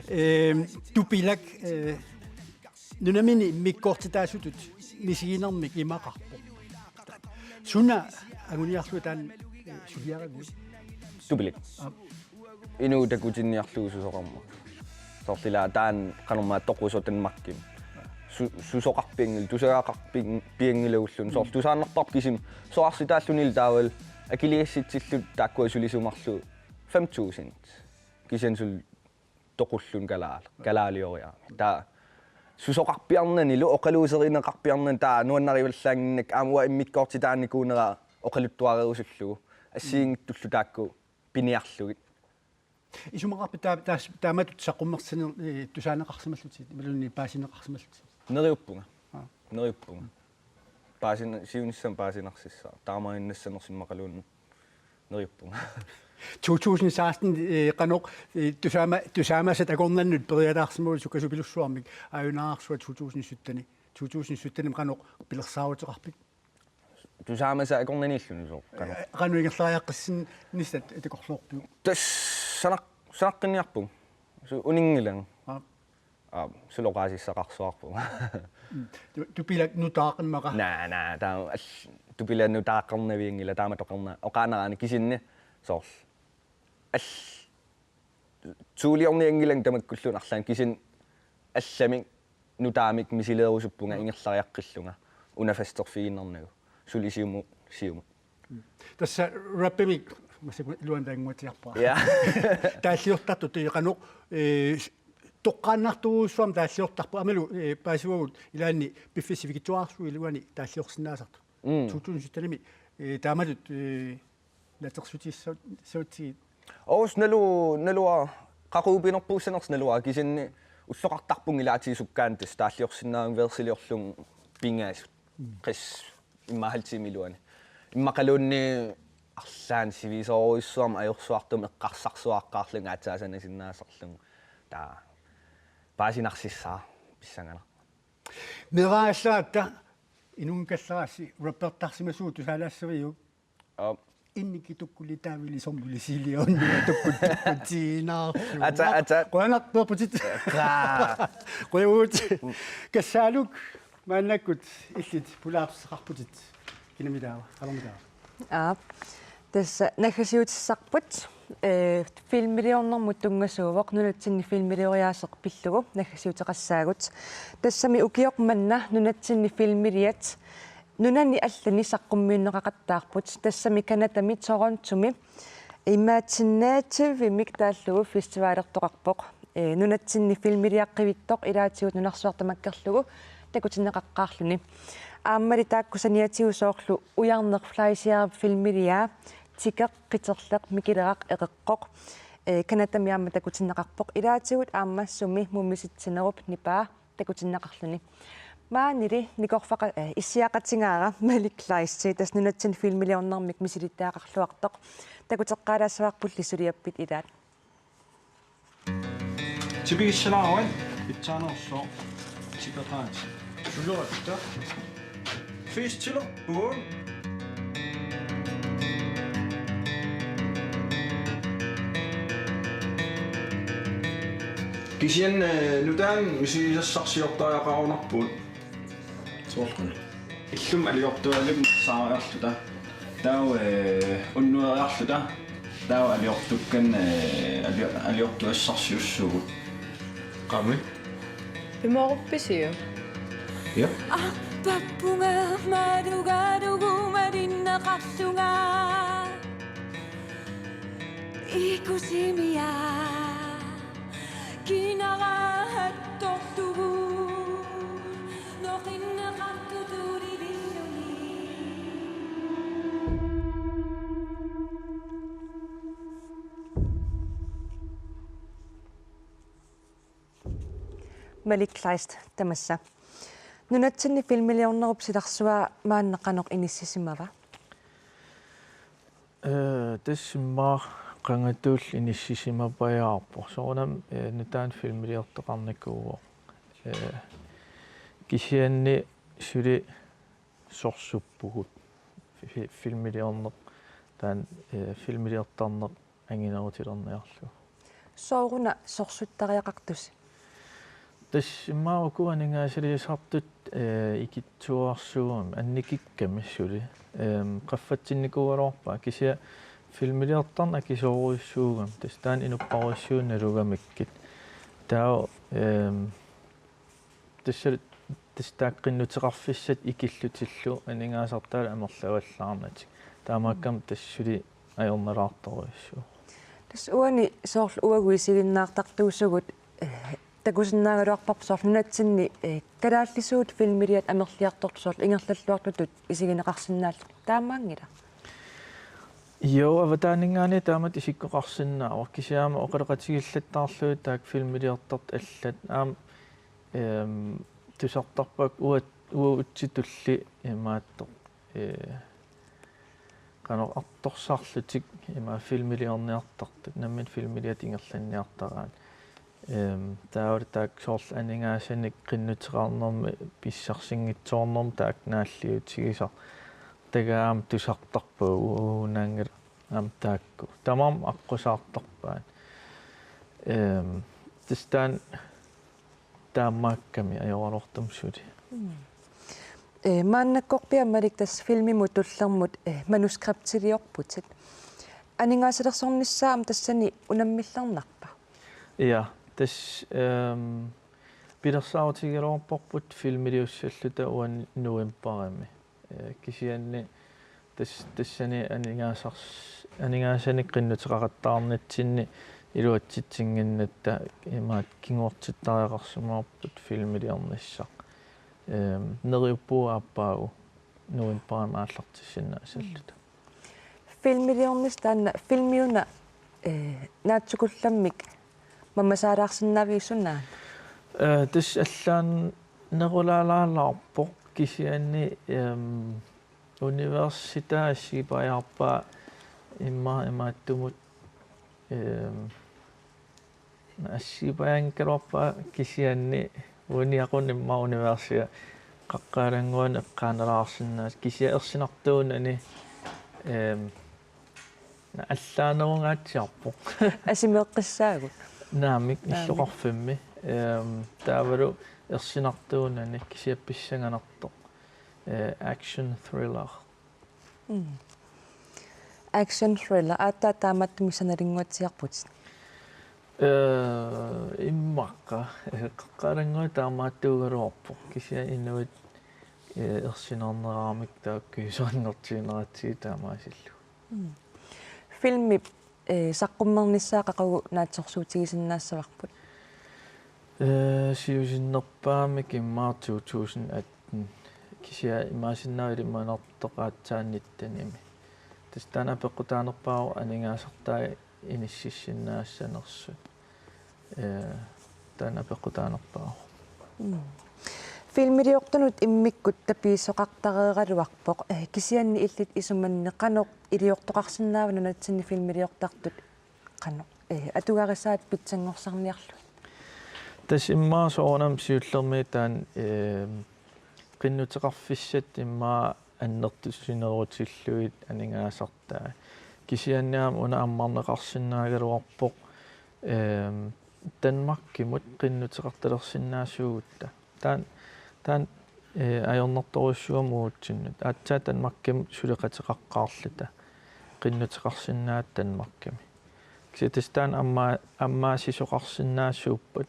Ehm, Tupilak, eh, nunamini immikkoortitaasutut misiginermik imaqarpoq. Suna anguniarlugu taanna, eh, suliariviuk? Tupilak. Aap. Inuit takutinniarlugu susoqarmat. Soorlu ila taanna qanormaa toqusoq Danmarkimi. Su-, susoqarpianngil-, tusagaqarpi-, pianngilagulluni. Soorlu tusaannarparput kisimi. Sorarsitaalluni ila taavalu akiligassitsilluta taakkua sulisut marluk fem tusind. Kisianni suli toqulluni kalaal-, kalaalioriarami. Taava susoqarpiarnanilu oqaluuserineqarpiarnani taava nuannarivallaannginnakku aamma uanga immikkoortitaanikuunera oqaluttuarerusullugu. Assigiinngitsullu taakku piniarlugit. Isumaqarpit taa-, taas-, taamatut saqqummersineq, eh, tusaaneqarsimallutit, imaluunniit paasineqarsimallutit? Neriuppunga. Aa. Neriuppunga. Paasina-, siunissami paasinarsissaaq. Taamaannassanersoq immaqaluunniit neriuppunga. To tusind seksten, eh, qanoq, eh, tusaama-, tusaamasat akornannut periataarsimavoq sukkasupilussuarmik, aajunarsuaq to tusind sytten. To tusind sytten qanoq pilersaaruteqarpit? Tusaamasat akornanniilluni soorlu qanoq. Eh, qanoq ingerlariaqqissinnissat takorloorpiuk? Tassa sanaq-, sanaqqinniarpunga. Su-, uninngilanga. Aa. Aa, suli oqaasissaqarsuarpunga. Mm. Tu-, Tupilak nutaaq immaqa? Naa, naa, taava all-, Tupilak nutaaqarnavianngilaq taamatut oqarna-, oqaannaraanni kisianni soorlu. All-, suuliornianngilanga tamakkulluunniit arlaanni kisianni allamik nutaamik misileerusuppunga ingerlariaqqillunga una fasterfigiinnarnagu. Suli siumut, siumut. Tassa rappimik massakkut iluani taannguatsiarpara. Ja. Taalliortartut, eh, qanoq, eh, toqqaannartorujussuarmik taalliortarput aammalu, eh, paasivagut ilaanni piffissaq sivikitsuararsuup iluani taalliorsinnaasartut. Mm. To tusind syttenimi, eh, taamatut, eh, natersutissautsigit. Oos nalu-, naluara qaqugu pinerpuussanersoq naluara kisianni ulloqartarpunga ilaatigut sukkaanut tassa taalliorsinnaasunga versiliorlunga pingasut. Mm. Qis immaqa halv time iluani. Immaqaluunniit arlaannik sivisoorujussuarmik ajorsuartumik eqqarsarsuaqqaarlunga aatsaat sanasinnaasarlunga. Taava paasinarsissaaq pissanganaq. Meeraallaratta inunngikkallaraassi rappertarsimasugut tusaalaassaviuk? Aap. Innikki tukkuli taavili sommuli siiliornua tukkut tukkut tiinaarlugu. Ata, ata. Qujanaq peerputit. Qaa. Qujavugut. Kassaaluk maannakkut illit pulaartussaqarputit. Kinami taava, qanormi taava? Aap. Tassa naggasiutissarput, eh, filmiliornermut tunngasuuvoq nunatsinni filmilioriaaseq pillugu naggasiuteqassaagut. Tassami ukioq manna nunatsinni filmiliat nunani allani saqqummiunneqaqattaarput, tassami Canadami Torontomi Imaginativemik taallugu festivalertoqarpoq. Ee, nunatsinni filmiliaqqivittoq ilaatigut nunarsuaq tamakkerlugu takutinneqaqqaarluni. Aammali taakku saniatigut soorlu Ujarneq Fleischerip filmiliaa, Tikeq, Qiterleq, Mikileraq, Eqeqqoq. Ee, Canadami aamma takutinneqarpoq. Ilaatigut aamma sumi mumisitsinerup nipaa takutinneqarluni. Maanili nikorfaqa-, eh, issiaqatigaara Malik Kleist, tassa nunatsinni filmiliornermik misilittagaqarluartoq. Takuteqqaalaassavarpulli suliappit ilaat. Tipigissalaaruit pitsaanerussooq tikeqaat. Suleratta. Festilerpugut. Kisianni, eh, nutaanik misigisassarsiortariaqarunarpugut. Soorlu. Illumut aliortualummik saariarluta. Taava, eh, unnueriarluta. Taava aliortukkanik, eh, ali-, aliortuassarsiussuugut. Qami. Pimooruppisiuk? Ja. Arpappunga malugaalugu malinneqarlunga. Ikusimiaq kinaraattortugut noqinneqartutut ililluni. Malik Kleist tamassa. Nunatsinni filmiliornerup silarsua maanna qanoq inissisimava? Ee, tassa immaqa qangattuulli inissisimapajaarpoq. Soorunami, ee, nutaanik filmiliortoqarnikuuvoq. Ee, kisianni suli sorsuppugut. Fi-, filmiliorneq, taanna, ee, filmiliortarneq anginerutilerniarlugu. Sooruna sorsuttariaqartusi? Tassa immaqa uku aningaasaliisartut, ee, ikittuarsuugami, annikikkami suli. Eem, qaffatsinnikuugaluarpaat, kisianni filmiliortarneq akisoorujussuugami, tassa taanna inupparujussuit nalugamikkit. Taava, eem, tassa, tassa taakku qinnuteqarfissat ikillutillu aningaasartaalu amerlavallaarnatik. Taamaakkami tassa suli ajornalaartorujussuuvoq. Tassa uani soorlu uagut isiginnaartartuusugut, eh, takusinnaagaluarparput soorlu nunatsinni, eh, kalaallisuut filmiliat amerliartortut soorlu ingerlalluartutut isigineqarsinnaallutik. Taamaanngilaq? Joo, avataaninngaanniit taamatut isikkoqarsinnaavoq, kisianni aamma oqaloqatigillattaarlugit taakku filmiliortartut allat. Aamma, ehm, tusartarpakka uat-, uagutsitulli imaattoq, ee, qanoq artorsarlutik ima filmiliorniartartut, nammineq filmiliat ingerlanniartaraat. Ehm, taavalu taakku soorlu aningaasanik qinnuteqarnermi pissarsinngitsoornermi taakku naalliutigisartagaat aamma tusartarpagut, uu, naanngilaq aamma taakku. Tamarmik aqqusaartarpaat. Ehm, tassa taanna taamaakkami ajoraluartumik suli. Mm. Ee, maannakkorpiaq Malik tassa filmimut tullermut, ee, manuskriptiliorputit. Aningaasalersornissaa aamma tassani unammillernarpa? Ja, tassa, ehm, pilersaarutigigaluarparput filmiliussalluta uani novembarimi. Ee, kisianni tas-, tassani aningaasars-, aningaasanik qinnuteqaqattaarnitsinni iluatsitsinnginnatta imaattoq kinguartittariaqarsimavarput filmiliornissaq. Ehm, neriuppugut aappaagu novembarimi aallartissinnaassalluta. Filmiliornissaq taanna filmi una, eh, naatsukullammik mamasaalaarsinnaaviuk sunaana? Eh, tassa allaanerulaalaarpoq kisianni, ehm, universitaassipajaarpaa immaqa imaattumut, ehm, assigipajaanngikkaluarpara kisianni uani aqunni immaqa universia Qaqqat Alanngui eqqaanalaarsinnaasut kisianni ersinartuunani, ehm, allaanerungaatsiarpoq. Asimeeqqissaagut? Naamik, naamik. Illoqarfimmi. Ehm, taavalu ersinartuunani kisianni pissanganartoq. Eh, action thriller. Mm. Action thriller. Aatsaat taamaattumik sanalinnguatsiarputit? Eh, immaqa. Eh, Qaqqat Alanngui taamaattuugaluarpoq. Kisianni inuit, eh, ersinarneramik taakku isornartiineratsigit taamaasillugu. Mm. Filmip, eh, saqqummernissaa qaqugu naatsorsuutigisinnaassavarput? Eh, siusinnerpaamik immaqa two thousand eighteen. Kisianni imaassinnaavoq ilimanartoq aatsaat nittenimi. Tassa taanna apeqqutaanerpaavoq aningaasartai inississinnaassanersut. Eh, taanna apeqqutaanerpaavoq. Mm. Filmiliortunut immikkut tapiissoqartareeraluarpoq, eh, kisianni illit isumanni qanoq iliortoqarsinnaava nunatsinni filmiliortartut qanoq, eh, atugarisaat pitsanngorsarniarlugit? Tassa immaqa soorunami siullermik taanna, eh, qinnuteqarfissat immaqa annertusinerutillugit aningaasartai. Kisianni aamma una ammarneqarsinnaagaluarpoq, ehm, Danmarkimut qinnuteqartalersinnaasuugutta. Taanna, taanna, eh, ajornartorujussuugami uatsinnut. Aatsaat Danmarkimut suleqateqaqqaarluta. Qinnuteqarsinnaagatta Danmarkimi. Kisianni tassa taanna amma-, ammaassisoqarsinnaasuuppat.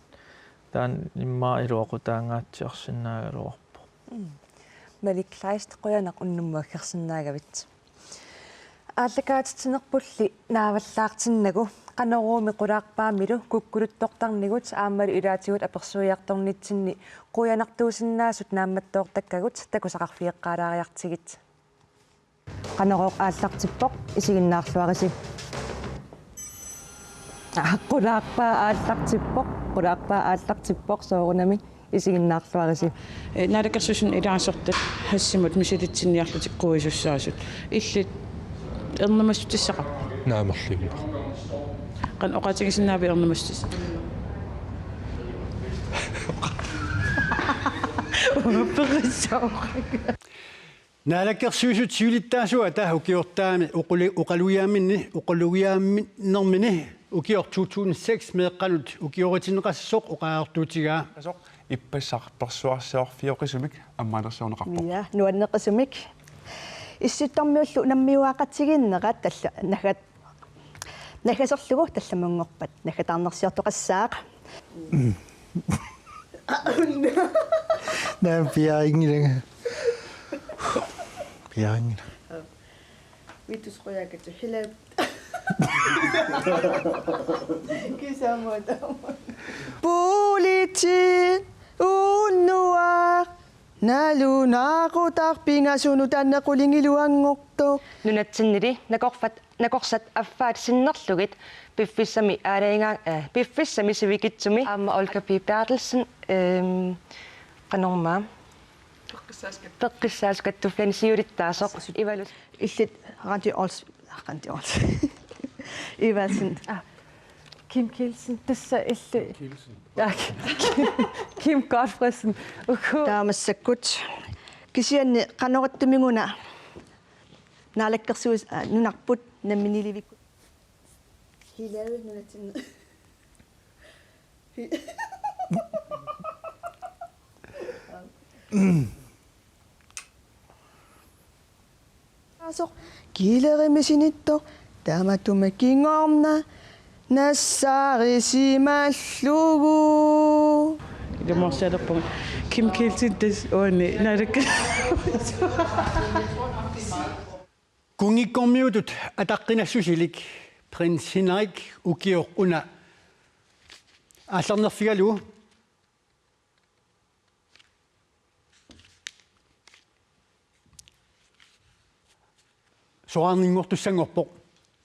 Taanna immaqa iluaqutaangaatsiarsinnaagaluarpoq. Mm. Malik Kleist, qujanaq unnummut aggersinnaagavit. Aallakaatitsinerpulli naavallaartinnagu, Qanoruumi qulaarpaamilu kukkuluttortarnigut aammalu ilaatigut apersuiartornitsinni qujanartuusinnaasut naammattoortakkagut takusaqarfigeqqaalaariartigit. Qanorooq aallartippoq, isiginnaarluarisi. Qulaarpaa aallartippoq, Qulaarpaa aallartippoq, soorunami isiginnaarluarisi. Eh, naalakkersuisuni ilaasortat hassimut misilitsinniarlutik quisussaasut. Illit ernumassutissaqarpit? Naamerluinnaq. Qanoq oqaatigisinnaaviuk ernumassutissaq? Peqissaaq. Naalakkersuisut siulittaasuata ukiortaami oqalu-, oqalugiaamminni, oqalugiaamminnermini ukioq to tusind seks meeqqanut ukioritinneqassasoq oqariartuutigaa. Asoq ippassaq persuarsiorfioqisumik ammaalersiorneqarpoq. Ja, nuanneqisumik. Issittormiullu nammiuaaqatigiinnerat talla-, nagat-, nagaserlugu tallamunngorpat nagataarnersiortoqassaaq. Naamik piarinngilanga. Piarinngilanga. Vittus Qujaukitsoq, hello. Kiisaammat. Politiit unnuaq nalunaaqutaq pingasunut taanna qulingiluanngortoq. Nunatsinnili nakorfat, nakorsat affaat sinnerlugit piffissami aalajangaa-, eh, piffissami sivikitsumi aamma Olga P. Berthelsen, ehm, qanormaa? Peqqissaasut-, peqqissaasut kattuffianni siulittaasoq. Ivalu. Illit Randi Ols-, Randi Ols-, Iversen. Ah, Kim Kielsen, tassa illit. Kim Kielsen. Ja, Kim, Kim Godtfredsen. Uhu. Taava massakkut. Kisianni qanoq ittumik una naalakkersuis-, ah, nunarput namminiilivikkut. Hilary nunatsinni. Asoq kiilerimi sinittoq tamatuma kingorna nassaarisimallugu. Ilumoorsialerpunga Kim Kielsen tassa uani naalakka. Kunngikkormiutut ataqqinassusilik Prins Henrik ukioq una aallarnerfigalugu soraarninngortussanngorpoq.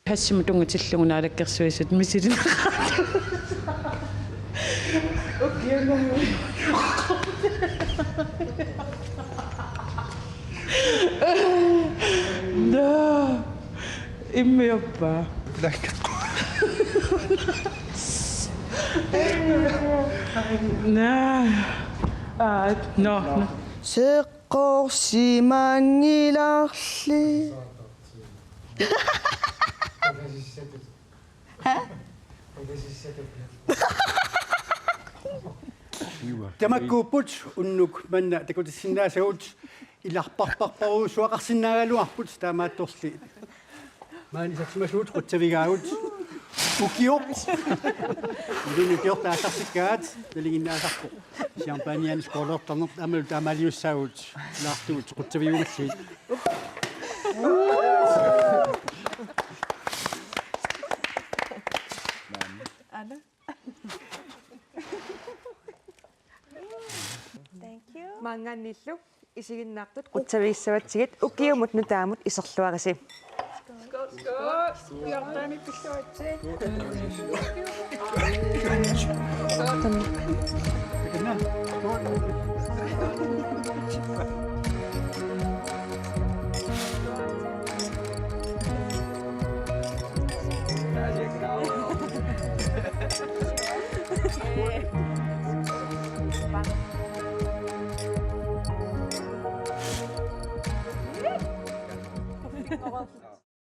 Hassimut tunngatillugu naalakkersuisut misilineqartut. Ukiunami. Naa. Immiorpa. Naa. Aa, no, no. Seqqorsimanngilarli. Tamakkuupput unnuk manna takutissinnaasagut, ilarparparparujussuaqarsinnaagaluarput, taamaattorli maani sassimasut qutsavigaagut. Ukioq. Ilunni ukiortaasarsikkaat nalinginnaasarpoq. Champagne skolortarneq aammalu taamaaliussaagut laartugut qutsaviumalluit. Anna. Thank you. Maanngaanniillu isiginnaartut qutsavigissavatsigit ukiumut nutaamut iserluarisi.